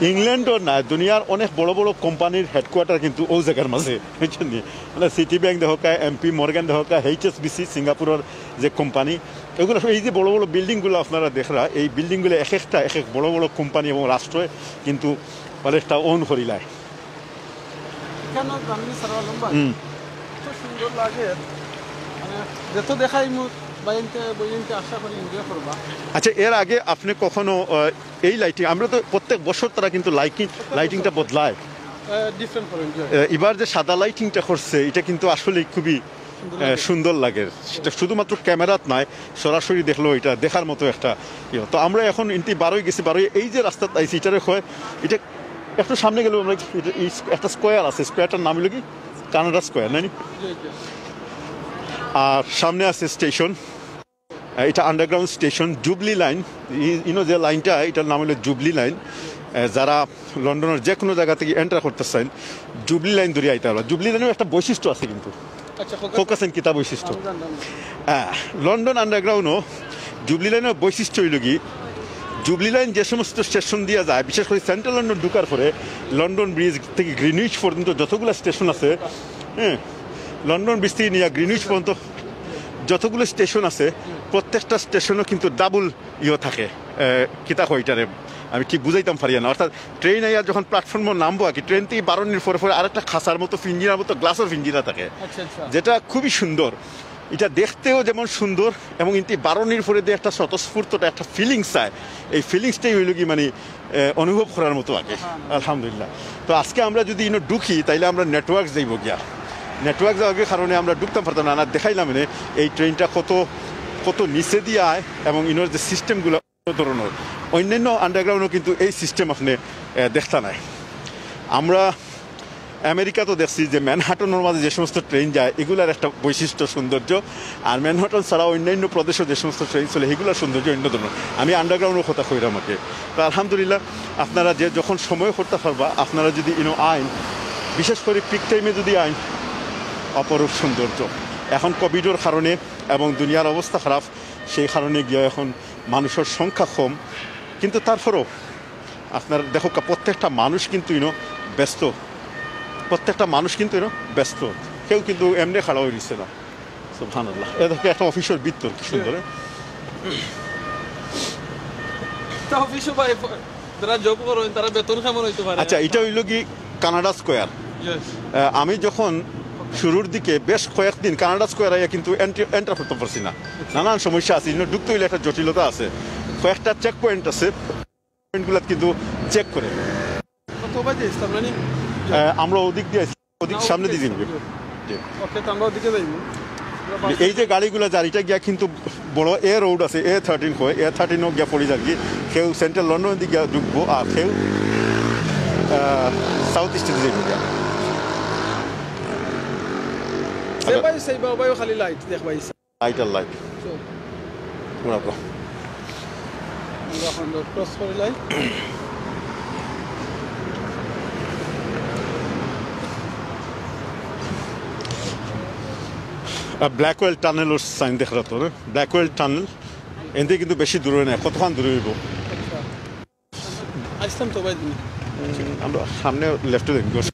ইংল্যান্ডও না, দুনিয়ার অনেক বড় বড় কোম্পানির হেডকোয়ার্টার কিন্তু ওই জায়গার মাঝে, বুঝছেন নি? মানে সিটি ব্যাংক দেখো কা, এমপি মর্গান দেখো কা, এইচএসবিসি সিঙ্গাপুরের যে কোম্পানি, এগুলো সব, এই যে বড় বড় বিল্ডিংগুলো আপনারা দেখরা, এই বিল্ডিংগুলো এক একটা এক এক বড় বড় কোম্পানি এবং রাষ্ট্রে কিন্তু অনেকটা ওন করিলায়। এখানে জানি সারা লম্বা। হুম। এত সুন্দর লাগে, মানে, যত দেখাই মুখ বাইনতে বইনতে আশা করি এনজয় করবা। আচ্ছা, এর আগে আপনি কখনো আহ, এই লাইটিং, আমরা তো প্রত্যেক বছর তারা কিন্তু লাইটিং লাইটিংটা বদলায়। ডিফারেন্ট করে এনজয়। আহ, এবার যে সাদা লাইটিংটা করছে, এটা কিন্তু আসলে খুবই সুন্দর আহ, লাগে। সুন্দর লাগে। সেটা শুধুমাত্র ক্যামেরাত নয়, সরাসরি দেখলেও এটা দেখার মতো একটা ইয়ে। তো আমরা এখন ইনতে বারোই গেছি, বারোই এই যে রাস্তাত আইছি, এটারে হয়, এটা একটু সামনে গেলেও আমরা এটা, এই স্কো-, একটা স্কোয়ার আছে, স্কোয়ারটার নাম হলো কি কানাডা স্কোয়ার, নানি? আর সামনে আছে স্টেশন, আহ, এটা আন্ডারগ্রাউন্ড স্টেশন, জুবলি লাইন। ই-, ইনো যে লাইনটা, এটার নাম হলো জুবলি লাইন। আহ, যারা লন্ডনের যে কোনো জায়গা থেকে এন্টার করতে চান, জুবলি লাইন ধরে আইতে পারবা। জুবলি লাইনের একটা বৈশিষ্ট্য আছে কিন্তু। আচ্ছা, খোকা- খোকাসেন কিতা বৈশিষ্ট্য? আমি জানতাম না। হ্যাঁ, লন্ডন আন্ডারগ্রাউন্ডও জুবলি লাইনের বৈশিষ্ট্য হইল কি, জুবলি লাইন যে সমস্ত স্টেশন দিয়ে যায়, বিশেষ করে সেন্ট্রাল লন্ডন ঢুকার পরে লন্ডন ব্রিজ থেকে গ্রিনউইচ পর্যন্ত যতগুলো স্টেশন আছে, হ্যাঁ, লন্ডন ব্রিজ থেকে নিয়ে গ্রিনউইচ পর্যন্ত যতগুলো স্টেশন আছে, প্রত্যেকটা স্টেশনও কিন্তু ডাবল ইয়ে থাকে। এ, কিতা কয় এটারে, আমি ঠিক বুঝাইতাম পারি না। অর্থাৎ ট্রেন আইয়া যখন প্ল্যাটফর্মে নামবো আর কি, ট্রেন থেকে বারোনির পরে পরে আরেকটা খাঁচার মতো, ফিঞ্জিরার মতো, গ্লাসের ফিঞ্জিরা থাকে, আচ্ছা, আচ্ছা। যেটা খুবই সুন্দর। এটা দেখতেও যেমন সুন্দর এবং ইনতে বারোনির পরে যে একটা স্বতঃস্ফূর্ততা, একটা ফিলিংস আয়, এই ফিলিংসটাই হইল কি মানে, এ, অনুভব করার মতো আগে। আলহামদুলিল্লাহ। তো আজকে আমরা যদি ইনো ঢুকি, তাইলে আমরা নেটওয়ার্ক যাইব গিয়া। নেটওয়ার্ক যাওয়ার কারণে আমরা ঢুকতাম পারতাম না। আর দেখাইলাম এনে এই ট্রেনটা কত, কত নিচে দিয়ে আয় এবং ইনোর যে সিস্টেমগুলো ধরনের। অন্যান্য আন্ডারগ্রাউন্ডও কিন্তু এই সিস্টেম আপনি, এ, দেখতা নাই। আমরা আমেরিকা তো দেখছি যে ম্যানহাটনের মাঝে যে সমস্ত ট্রেন যায়, এগুলার একটা বৈশিষ্ট্য, সৌন্দর্য। আর ম্যানহাটন ছাড়া অন্যান্য প্রদেশও যে সমস্ত ট্রেন চলে, এগুলার সৌন্দর্য অন্য ধরনের। আমি আন্ডারগ্রাউন্ডের কথা কইরাম আর কি। তো আলহামদুলিল্লাহ, আপনারা যে যখন সময় করতে পারবা, আপনারা যদি ইনো আইন, বিশেষ করে পিক টাইমে যদি আইন, অপরূপ সৌন্দর্য। এখন কোভিডের কারণে এবং দুনিয়ার অবস্থা খারাপ, সেই কারণে গিয়া এখন মানুষের সংখ্যা কম, কিন্তু তারপরেও আপনার দেখো কা-, প্রত্যেকটা মানুষ কিন্তু ইনো ব্যস্ত, প্রত্যেকটা মানুষ কিন্তু ইনো ব্যস্ত, কেউ কিন্তু এমনি খাড়া হয়ে রইছে না। সুবহানাল্লাহ। এ দেখো একটা অফিসের ভিতর কি সুন্দর, হ্যাঁ? তা অফিসও ভাই, যারা জব করেন, তারা বেতন কেমন হইতে পারে? আচ্ছা, এটা হইল কি কানাডা স্কোয়ার। Yes। আহ, আমি যখন শুরুর দিকে বেশ কয়েকদিন কানাডা স্কোয়ার আইয়া কিন্তু এন্ট্রি, এন্টার করতে পারছি না, নানান সমস্যা আছে, ইনো ঢুকতে হইলে একটা জটিলতা আছে, কয়েকটা চেক পয়েন্ট আছে, পয়েন্টগুলো কিন্তু চেক করে। কত বাজে ইসলাম রানি? আহ, আমরা ওদিক দিয়ে আইছি, ওদিক না, সামনে ওদিকে দিয়ে যাইব। ইসলাম। জি। ওকে, তো আমরা ওদিকে যাইব। এই যে গাড়িগুলো যার, এটা গিয়া কিন্তু বড় এ রোড আছে, এ থার্টিন হয়, এ থার্টিনও গিয়া পড়ি যার কি। কেউ সেন্ট্রাল লন্ডন দিকে গিয়া ঢুকবো, আর কেউ, আহ, সাউথ ইস্ট দিকে যাইব গিয়া। সেই ভাই, সেই বাবাইও খালি লাইট, দেখ ভাই। লাইট আর লাইট। চল। পুরা পুরা। আমরা এখন রোড ক্রস করি লাই। আর ব্ল্যাকওয়েল টানেলর সাইন দেখরা তো, না? Blackwell tunnel. এনতে কিন্তু বেশি দূরে না, কতক্ষণ দূরে হইব? আচ্ছা। আসতাম তো ভাই তুমি। উম, আমরা সামনে লেফটে দেখি।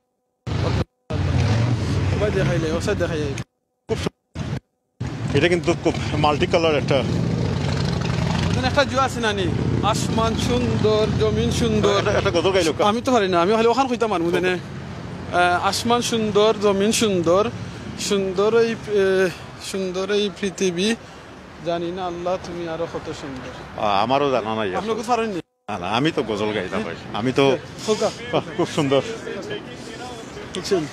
ভাই দেখাইলে, ও সাইড দেখাই যাই। এটা কিন্তু খুব মাল্টি কালার একটা। ওখানে একটা জুয়া আছে নানি, আসমান সুন্দর, জমিন সুন্দর। একটা, একটা গজল গাইলো কা? আমি তো পারি না, আমি খালি ওখান কইতাম আর মনে আসমান সুন্দর, জমিন সুন্দর, সুন্দর এই এ, সুন্দর এই পৃথিবী, জানি না আল্লাহ তুমি আরো কত সুন্দর। আহ, আমারও জানা নাই। আপনি কিছু পারেননি? না, না, আমি তো গজল গাই না ভাই, আমি তো হোকা। বাহ, খুব সুন্দর। বুঝছেন?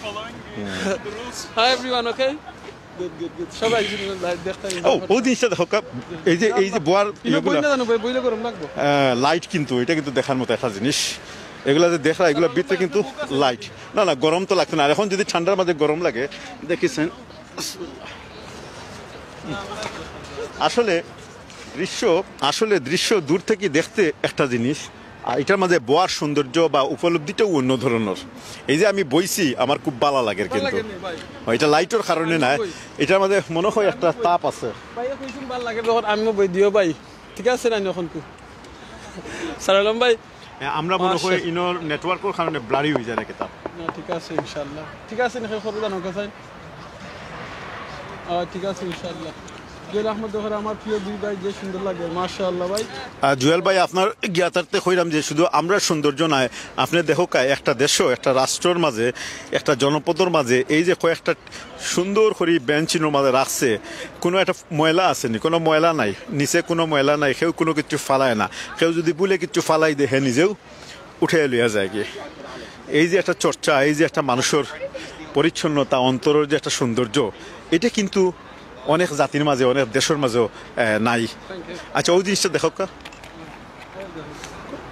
Hi everyone, okay? Good, good, good. সবাই লাইভ দেখতে ও, ওই জিনিসটা দেখো কা, এই যে এই যে বোয়ার ইনো বই না জানো ভাই, বইলে গরম লাগবো। লাইট কিন্তু, এটা কিন্তু দেখার মতো একটা জিনিস। এগুলা যে দেখরা, এগুলা ভিতরে কিন্তু লাইট। না, না, গরম তো লাগতো না। আর এখন যদি ঠান্ডার মাঝে গরম লাগে, দেখিছেন, আসলে দৃশ্য, আসলে দৃশ্য দূর থেকে দেখতে একটা জিনিস, আর এটার মাঝে বওয়ার সৌন্দর্য বা উপলব্ধিটাও অন্য ধরনের। এই যে আমি বইছি, আমার খুব ভালো লাগে কিন্তু। লাগে নি ভাই। এটা লাইটের কারণে না, এটার মাঝে মনে হয় একটা তাপ আছে। ভাই এখন ভালো লাগে যখন আমিও বই দিও ভাই, ঠিক আছে না? এখন কু সালাম ভাই। হ্যাঁ, আমরা মনে হয় ইনোর নেটওয়ার্কের কারণে ব্লারি হয়ে যায় না কিতাব। না, ঠিক আছে ইনশাআল্লাহ। ঠিক আছে, নাকি খবর জানো কোথায়? আহ, ঠিক আছে ইনশাআল্লাহ। জুয়েল আহমদ দেখো, আমার প্রিয় দুই ভাই, যে সুন্দর লাগে, মাশাআল্লাহ ভাই। আহ, জুয়েল ভাই, আপনার জ্ঞাতার্থে কইরাম যে শুধু আমরা সৌন্দর্য নয়, আপনি দেখো কা, একটা দেশও, একটা রাষ্ট্রর মাঝে, একটা জনপদর মাঝে এই যে কয়েকটা সুন্দর করে বেঞ্চিনোর মাঝে রাখছে, কোনো একটা ময়লা আছে নি? কোনো ময়লা নাই, নিচে কোনো ময়লা নাই, কেউ কোনো কিছু ফালায় না। কেউ যদি ভুলে কিছু ফালাই দে, হে নিজেও উঠে লইয়া যায় কি। এই যে একটা চর্চা, এই যে একটা মানুষের পরিচ্ছন্নতা, অন্তরের যে একটা সৌন্দর্য, এটা কিন্তু অনেক জাতির মাঝে, অনেক দেশের মাঝেও আহ, নাই। আচ্ছা, ওই জিনিসটা দেখো কা।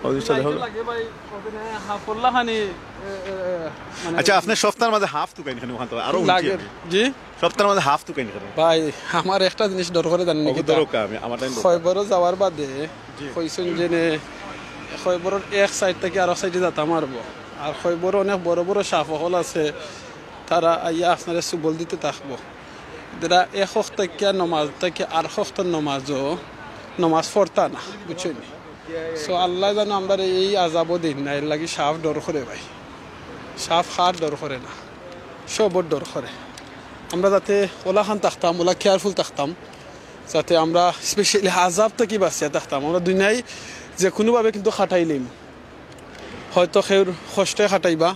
ওই জিনিসটা দেখো। লাগে ভাই, ওখানে হাফল্লা খানি, এ, এ, এ, মানে আচ্ছা, আপনি সপ্তাহের মাঝে হাফ তুকাইন কেন ওখান থেকে? আরো উঠি লাগে। আমি। জি সপ্তাহের মাঝে হাফ তুকাইন কেন? ভাই, আমার একটা জিনিস ডর করে জানেন নি কিতা? অবতরকা আমি, আমার টাইম খয়বরো যাওয়ার বাদে কইছেন যে নে, খয়বরর এক সাইড থেকে আরো সাইডে যাতাম পারবো। আর খয়বরো অনেক বড় বড় সাপ অকল আছে, তারা আইয়া আপনারে সুবল দিতে থাকবো। যারা এক ওয়াক্ত থাকিয়া নমাজ থাকিয়া আর ওয়াক্ত নমাজও নমাজ পড়তা না, বুঝছেন নি? So আল্লাহ জানো আমরা এই আজাবও দিন না, এর লাগি সাপ ডর করে ভাই, সাপ খার ডর করে না, সবর ডর করে। আমরা যাতে ওলা খান থাকতাম, ওলা কেয়ারফুল থাকতাম, যাতে আমরা স্পেশালি আজাব থাকি বাঁচিয়া থাকতাম। আমরা দুনিয়ায় যে কোনোভাবে কিন্তু খাটাইলিমু, হয়তো কেউর কষ্টে খাটাইবা,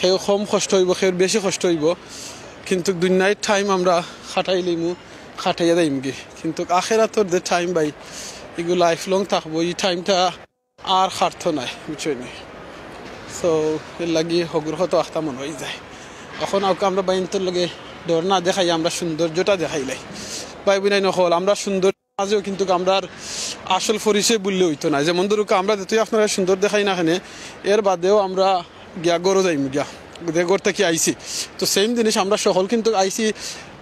কেউ কম কষ্ট হইব, কেউর বেশি কষ্ট হইব, কিন্তু দুনিয়ার টাইম আমরা খাটাইলিমু, খাটাইয়া যাইমগি। কিন্তু আখেরাতর যে টাইম ভাই, এগুলো লাইফ লং থাকবো, এই টাইমটা আর খাটতো নাই, বুঝছো নি? So এর লাগি হগুর হতো আখতা মনে হয়ে যায়। এখন আউকে আমরা বাইন্তর লগে ডর না দেখাই, আমরা সৌন্দর্যটা দেখাইলাই। ভাই বুনাই নকল, আমরা সৌন্দর্য মাঝেও কিন্তু আমরার আসল পরিচয় বললে হইতো না। যেমন ধরুক, আমরা যতই আপনারা সুন্দর দেখাই না কেনে, এর বাদেও আমরা গিয়া গরো যাইমু গিয়া, যে ঘর থেকে আইছি। তো সেম জিনিস, আমরা সকল কিন্তু আইছি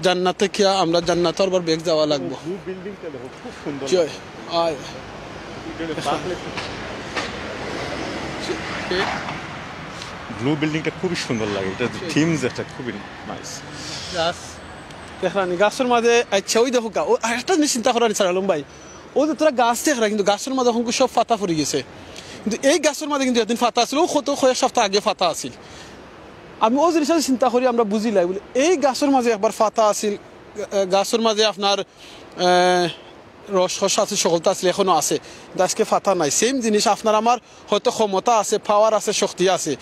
জান্নাত থেকে, আমরা জান্নাত আরবার ব্যাক যাওয়া লাগবো। ব্লু বিল্ডিংটা দেখো, খুব সুন্দর। জয় আয়। ব্লু বিল্ডিংটা খুবই সুন্দর লাগে, এটা থিমস একটা খুবই নাইস। গাছ দেখলানি, গাছের মাঝে, আচ্ছা, ওই দেখো গা-, ও আরেকটা জিনিস চিন্তা করানি স্যার আলম ভাই, ও যে তোরা গাছ দেখরা, কিন্তু গাছের মাঝে এখন সব পাতা পড়ে গেছে, কিন্তু এই গাছের মাঝে কিন্তু একদিন পাতা আছিল, ও কত কয়েক সপ্তাহ আগে পাতা আছিল। আমি ও জিনিসটা চিন্তা করি, আমরা বুঝিলাই বলে এই গাছের মাঝে একবার পাতা আছিল, আহ, গাছের মাঝে আপনার আহ, রস খস আছে, সকলতা আছিল, এখনো আছে, কিন্তু আজকে পাতা নাই। সেম জিনিস, আপনার আমার হয়তো ক্ষমতা আছে, পাওয়ার আছে, শক্তি আছে,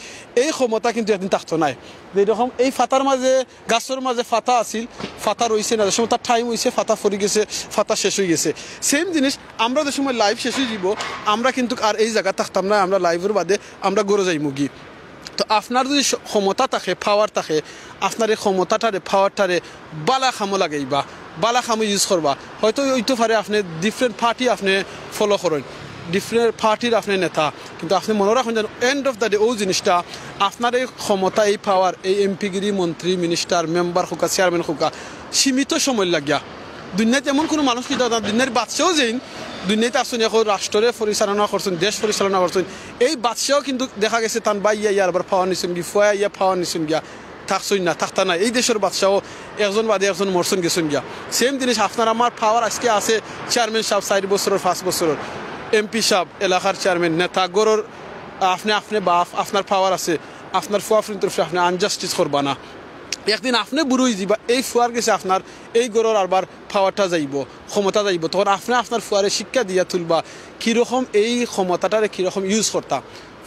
এই ক্ষমতা কিন্তু একদিন থাকতো নাই। যেরকম এই পাতার মাঝে, গাছের মাঝে পাতা আছিল, পাতা রইছে না, যে সময় তার টাইম হইছে, পাতা পড়ি গেছে, পাতা শেষ হয়ে গেছে। সেম জিনিস, আমরা যে সময় লাইফ শেষ হয়ে যাব, আমরা কিন্তু আর এই জায়গা থাকতাম না, আমরা লাইফের বাদে আমরা ঘরে যাইমুগি। তো আপনার যদি স-, ক্ষমতা থাকে, পাওয়ার থাকে, আপনার এই ক্ষমতাটারে, পাওয়ারটারে বালা কামো লাগাইবা, বালা কামো ইউজ করবা। হয়তো হইতে পারে আপনি ডিফারেন্ট পার্টি আপনি ফলো করেন, ডিফারেন্ট পার্টির আপনি নেতা, কিন্তু আপনি মনে রাখুন যেন এন্ড অফ দ্য ডে ও জিনিসটা আপনার এই ক্ষমতা, এই পাওয়ার, এই এমপিগিরি, মন্ত্রী, মিনিস্টার, মেম্বার হোকা, চেয়ারম্যান হোকা, সীমিত সময় লাগিয়া। দুনিয়াতে এমন কোনো মানুষ কিন্তু না, দুনিয়ার বাদশাও যেইন, দুনিয়াতে আসুন এখন রাষ্ট্রে পরিচালনা করছেন, দেশ পরিচালনা করছেন, এই বাদশাও কিন্তু দেখা গেছে তান ভাই ইয়া আরবার পাওয়ার নিছেন গি, ফুয়া ইয়া পাওয়ার নিছেন গিয়া, থাকছইন না, থাকতা না। এই দেশের বাদশাও একজন বাদে একজন মরছেন গেছেন গিয়া। সেম জিনিস, আপনার আমার পাওয়ার আজকে আছে, চেয়ারম্যান সাহেব চার বছরের, পাঁচ বছরের, এমপি সাহেব, এলাকার চেয়ারম্যান, নেতা, গরর, আপনি, আপনি বাপ, আপনার পাওয়ার আছে, আপনার ফুয়া ফুরিন্তর উপরে আপনি আনজাস্টিস করবা না। একদিন আপনে বুড়া অইযিবা, এই ফুয়ার গেছে আপনার এই ঘরর আরবার পাওয়ারটা যাইবো, ক্ষমতা যাইবো, তখন আপনে আপনার ফুয়ারে শিক্ষা দিয়া তুলবা কিরকম এই ক্ষমতাটারে কিরকম ইউজ করতা।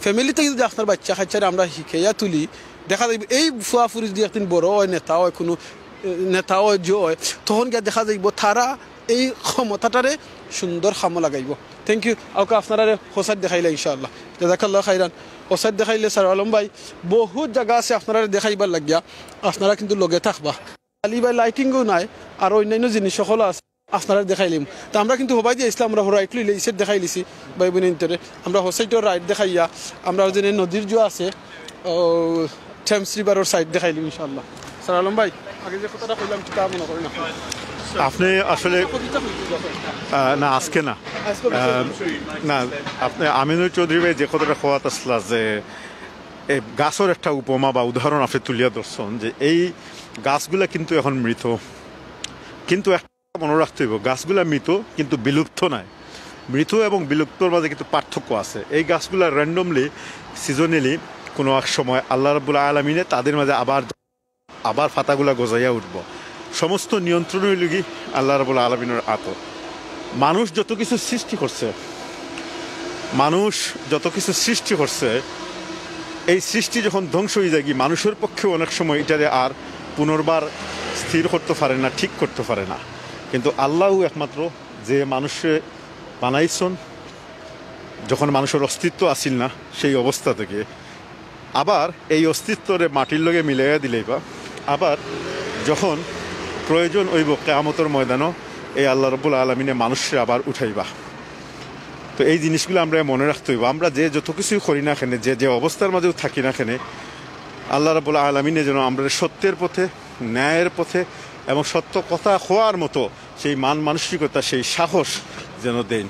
ফ্যামিলিতে যদি আপনার বাচ্চা কাচ্চারে আমরা শিখাইয়া তুলি, দেখা যাইবো এই ফুয়া ফুরি যদি একদিন বড় অয়, নেতা অয়, কুনু, এ, নেতা অয়, যে অয়, তখন গিয়া দেখা যাইবো তারা এই ক্ষমতাটারে সুন্দর কামো লাগাইবো। Thank you। ওকে, আপনারারে হউ side দেখাইলা ইনশাআল্লাহ। জাযাকাল্লাহ খাইরান। হউ side দেখাইলে স্যার আলম ভাই, বহুত জাগা আছে আপনারারে দেখাইবার লাগিয়া, আপনারা কিন্তু লগে থাকবা। খালি ভাই লাইটিংও নাই, আর অন্যান্য জিনিস সকল আছে, আপনারারে দেখাইলিমু। তে আমরা কিন্তু হবায়দি আইছলাম, আমরা হউ right লইলে ই side দেখাইলিছি ভাই বইনইন্তরে। আমরা হউ side-ও right দেখাইয়া, আমরা অউ যে নদীর যে আছে, ও, Thames River-র side দেখাইলিমু ইনশাআল্লাহ। স্যার আলম ভাই, আগে যে কথাটা কইলাম, কিতা মনে করেন আপনে? আপনে আসলে, কবিতা কইতে যাবেন? আহ, না, আজকে না। আজকে আহ, না, আপনে আমিনুর চৌধুরী ভাই যে কথাটা কওয়াত আছলা যে এই গাছর একটা উপমা বা উদাহরণ আপনে তুলিয়া ধরছইন যে এই গাছগুলা কিন্তু এখন মৃত, কিন্তু মনো রাখতে অইবো, গাছগুলা মৃত কিন্তু বিলুপ্ত নায়। মৃত এবং বিলুপ্তর মাঝে কিন্তু পার্থক্য আছে। এই গাছগুলা randomly, seasonally কোনো এক সময় আল্লাহ রাব্বুল আলামিনে তাদের মাঝে আবার, আবার পাতাগুলা গজাইয়া উঠবো। সমস্ত নিয়ন্ত্রণ অইলোগি আল্লাহ রাব্বুল আলামিনের আতো। মানুষ যত কিছু সৃষ্টি করছে, মানুষ যত কিছু সৃষ্টি করছে, এই সৃষ্টি যখন ধ্বংস অইযায়গি, মানুষের পক্ষে অনেক সময় ইটারে আর পুনর্বার স্থির করতে পারে না, ঠিক করতে পারে না। কিন্তু আল্লাহ একমাত্র যে মানুষরে বানাইছইন, যখন মানুষের অস্তিত্ব আছিল না, সেই অবস্থা থেকে আবার এই অস্তিত্বরে মাটির লগে মিলাইয়া দিলাইবা, আবার যখন প্রয়োজন অইবো কিয়ামতর ময়দানো এই আল্লাহ রাব্বুল আলামিনে মানুষরে আবার উঠাইবা। তো এই জিনিসগুলা আমরা মনে রাখতে অইবো। আমরা যে যত কিছুই করি না কেনে, যে, যে অবস্থার মাঝেও থাকি না কেনে, আল্লাহ রাব্বুল আলামিনে যেন আমরা সত্যের পথে, ন্যায়ের পথে এবং সত্য কথা কওয়ার মতো সেই মান মানসিকতা, সেই সাহস যেন দেন।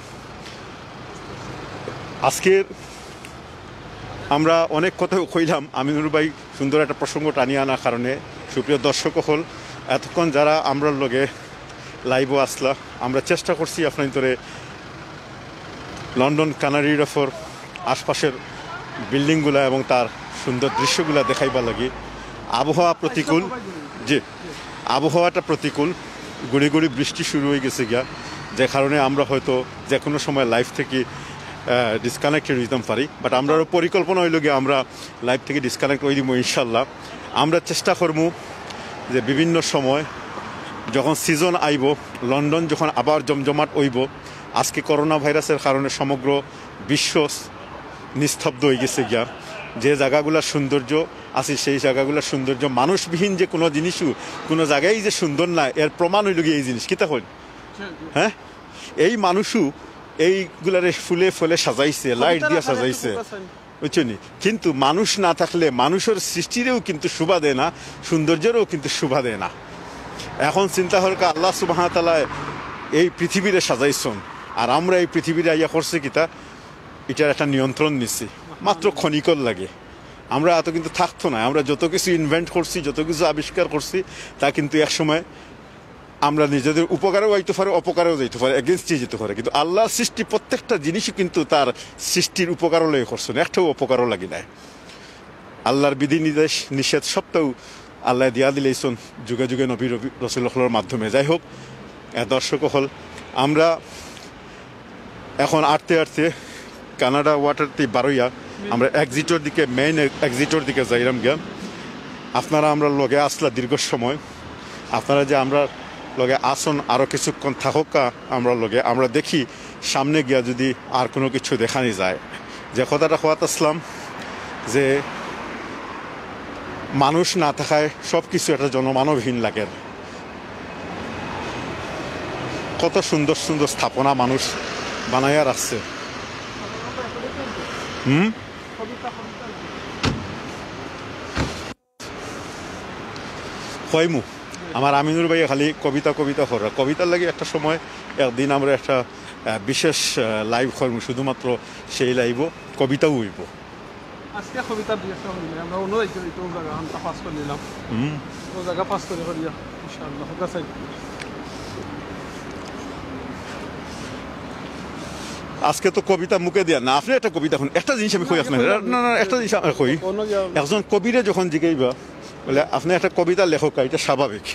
আজকের আমরা অনেক কথা কইলাম, আমিনুর ভাই সুন্দর একটা প্রসঙ্গ টানিয়া আনার কারণে। সুপ্রিয় দর্শক অকল, এতক্ষণ যারা আমরার লগে live-ও আছলা, আমরা চেষ্টা করছি আপনাইন্তরে লন্ডন কানারি ওয়ার্ফর আশপাশের building-গুলা এবং তার সুন্দর দৃশ্যগুলা দেখাইবার লাগি। আবহাওয়া প্রতিকূল, জি, আবহাওয়াটা প্রতিকূল, গুড়ি গুড়ি বৃষ্টি শুরু অইগেছে গিয়া, যে কারণে আমরা হয়তো যে কোনো সময় live থেকে, আহ, disconnected অইতাম পারি, but আমরারও পরিকল্পনা অইলো গিয়া আমরা live থেকে disconnect অই দিমু ইনশাল্লাহ। আমরা চেষ্টা করমু যে বিভিন্ন সময় যখন season আইবো, লন্ডন যখন আবার জমজমাট অইবো, আজকে করোনা ভাইরাসের কারণে সমগ্র বিশ্ব নিস্তব্ধ অইগেছে গিয়া, যে জাগাগুলার সৌন্দর্য আছে, সেই জাগাগুলার সৌন্দর্য, মানুষবিহীন যে কোনো জিনিসও, কোনো জাগাই যে সুন্দর না, এর প্রমাণ অইলো গিয়া এই জিনিস। কিতা কইন? হ্যাঁ, এই মানুষও এইগুলারে ফুলে ফলে সাজাইছে, light দিয়া সাজাইছে, বুঝছো নি? কিন্তু মানুষ না থাকলে মানুষের সৃষ্টিরেও কিন্তু শোভা দেয় না, সৌন্দর্যেরও কিন্তু শোভা দেয় না। এখন চিন্তা করো, আল্লাহ সুবহানাহু ওয়া তাআলায় এই পৃথিবীরে সাজাইছইন, আর আমরা এই পৃথিবীরে আইয়া করছি কিতা? ইটার একটা নিয়ন্ত্রণ নিছি, মাত্র ক্ষণিকর লাগি। আমরা এত কিন্তু থাকতো না। আমরা যত কিছু invent করছি, যত কিছু আবিষ্কার করছি, তা কিন্তু এক সময় আমরা নিজেদের উপকারেও আইতে পারে, অপকারেও যাইতে পারে, against-এ যেতে পারে। কিন্তু আল্লাহর সৃষ্টি প্রত্যেকটা জিনিসই কিন্তু তার সৃষ্টির উপকারর লাগি করছইন, একটাও অপকারর লাগি নায়। আল্লাহর বিধি নির্দেশ নিষেধ সবটাও আল্লাহ দিয়া দিলাইছইন যুগে যুগে নবী রবি-, রসুল অকলর মাধ্যমে। যাই হোক, এ, দর্শক অকল, আমরা এখন আটতে আটতে কানাডা ওয়াটার তে বারইয়া আমরা exit-র দিকে, main exit-র দিকে যাইরাম গিয়া। আপনারা আমরার লগে আছলা দীর্ঘ সময়, আপনারা যে আমরার লগে আছইন, আরও কিছুক্ষণ থাকউক্কা আমরার লগে। আমরা দেখি সামনে গিয়া যদি আর কোনো কিছু দেখানি যায়। যে কথাটা কওয়াত আছলাম যে মানুষ না থাকায় সব কিছু একটা জনমানবহীন লাগে। কত সুন্দর সুন্দর স্থাপনা মানুষ বানাইয়া রাখছে। হুম? কইমু, আমার আমিনুর ভাইয়ে খালি কবিতা কবিতা করে। কবিতার লাগি একটা সময় একদিন আমরা একটা, আহ, বিশেষ, আহ, live করমু, শুধুমাত্র সেই live-ও কবিতাও অইবো। আজকে কবিতা দুই একটা করি নাই, আমরা অন্য রাইতে রাইতে ও জাগা আমরা পাস করে নিলাম। হুম। ও জাগা পাস করে করিয়া, ইনশাআল্লাহ, ওটা সাইড। আজকে তো কবিতা মুখে দিয়া না, আপনে একটা কবিতা কইন, একটা জিনিস আমি কই আপনারে। না, না, একটা জিনিস আমি কই। অন্য যে একজন কবিরে যখন জিগাইবা, বলে, আপনে একটা কবিতা লেখক, ইটা স্বাভাবিক।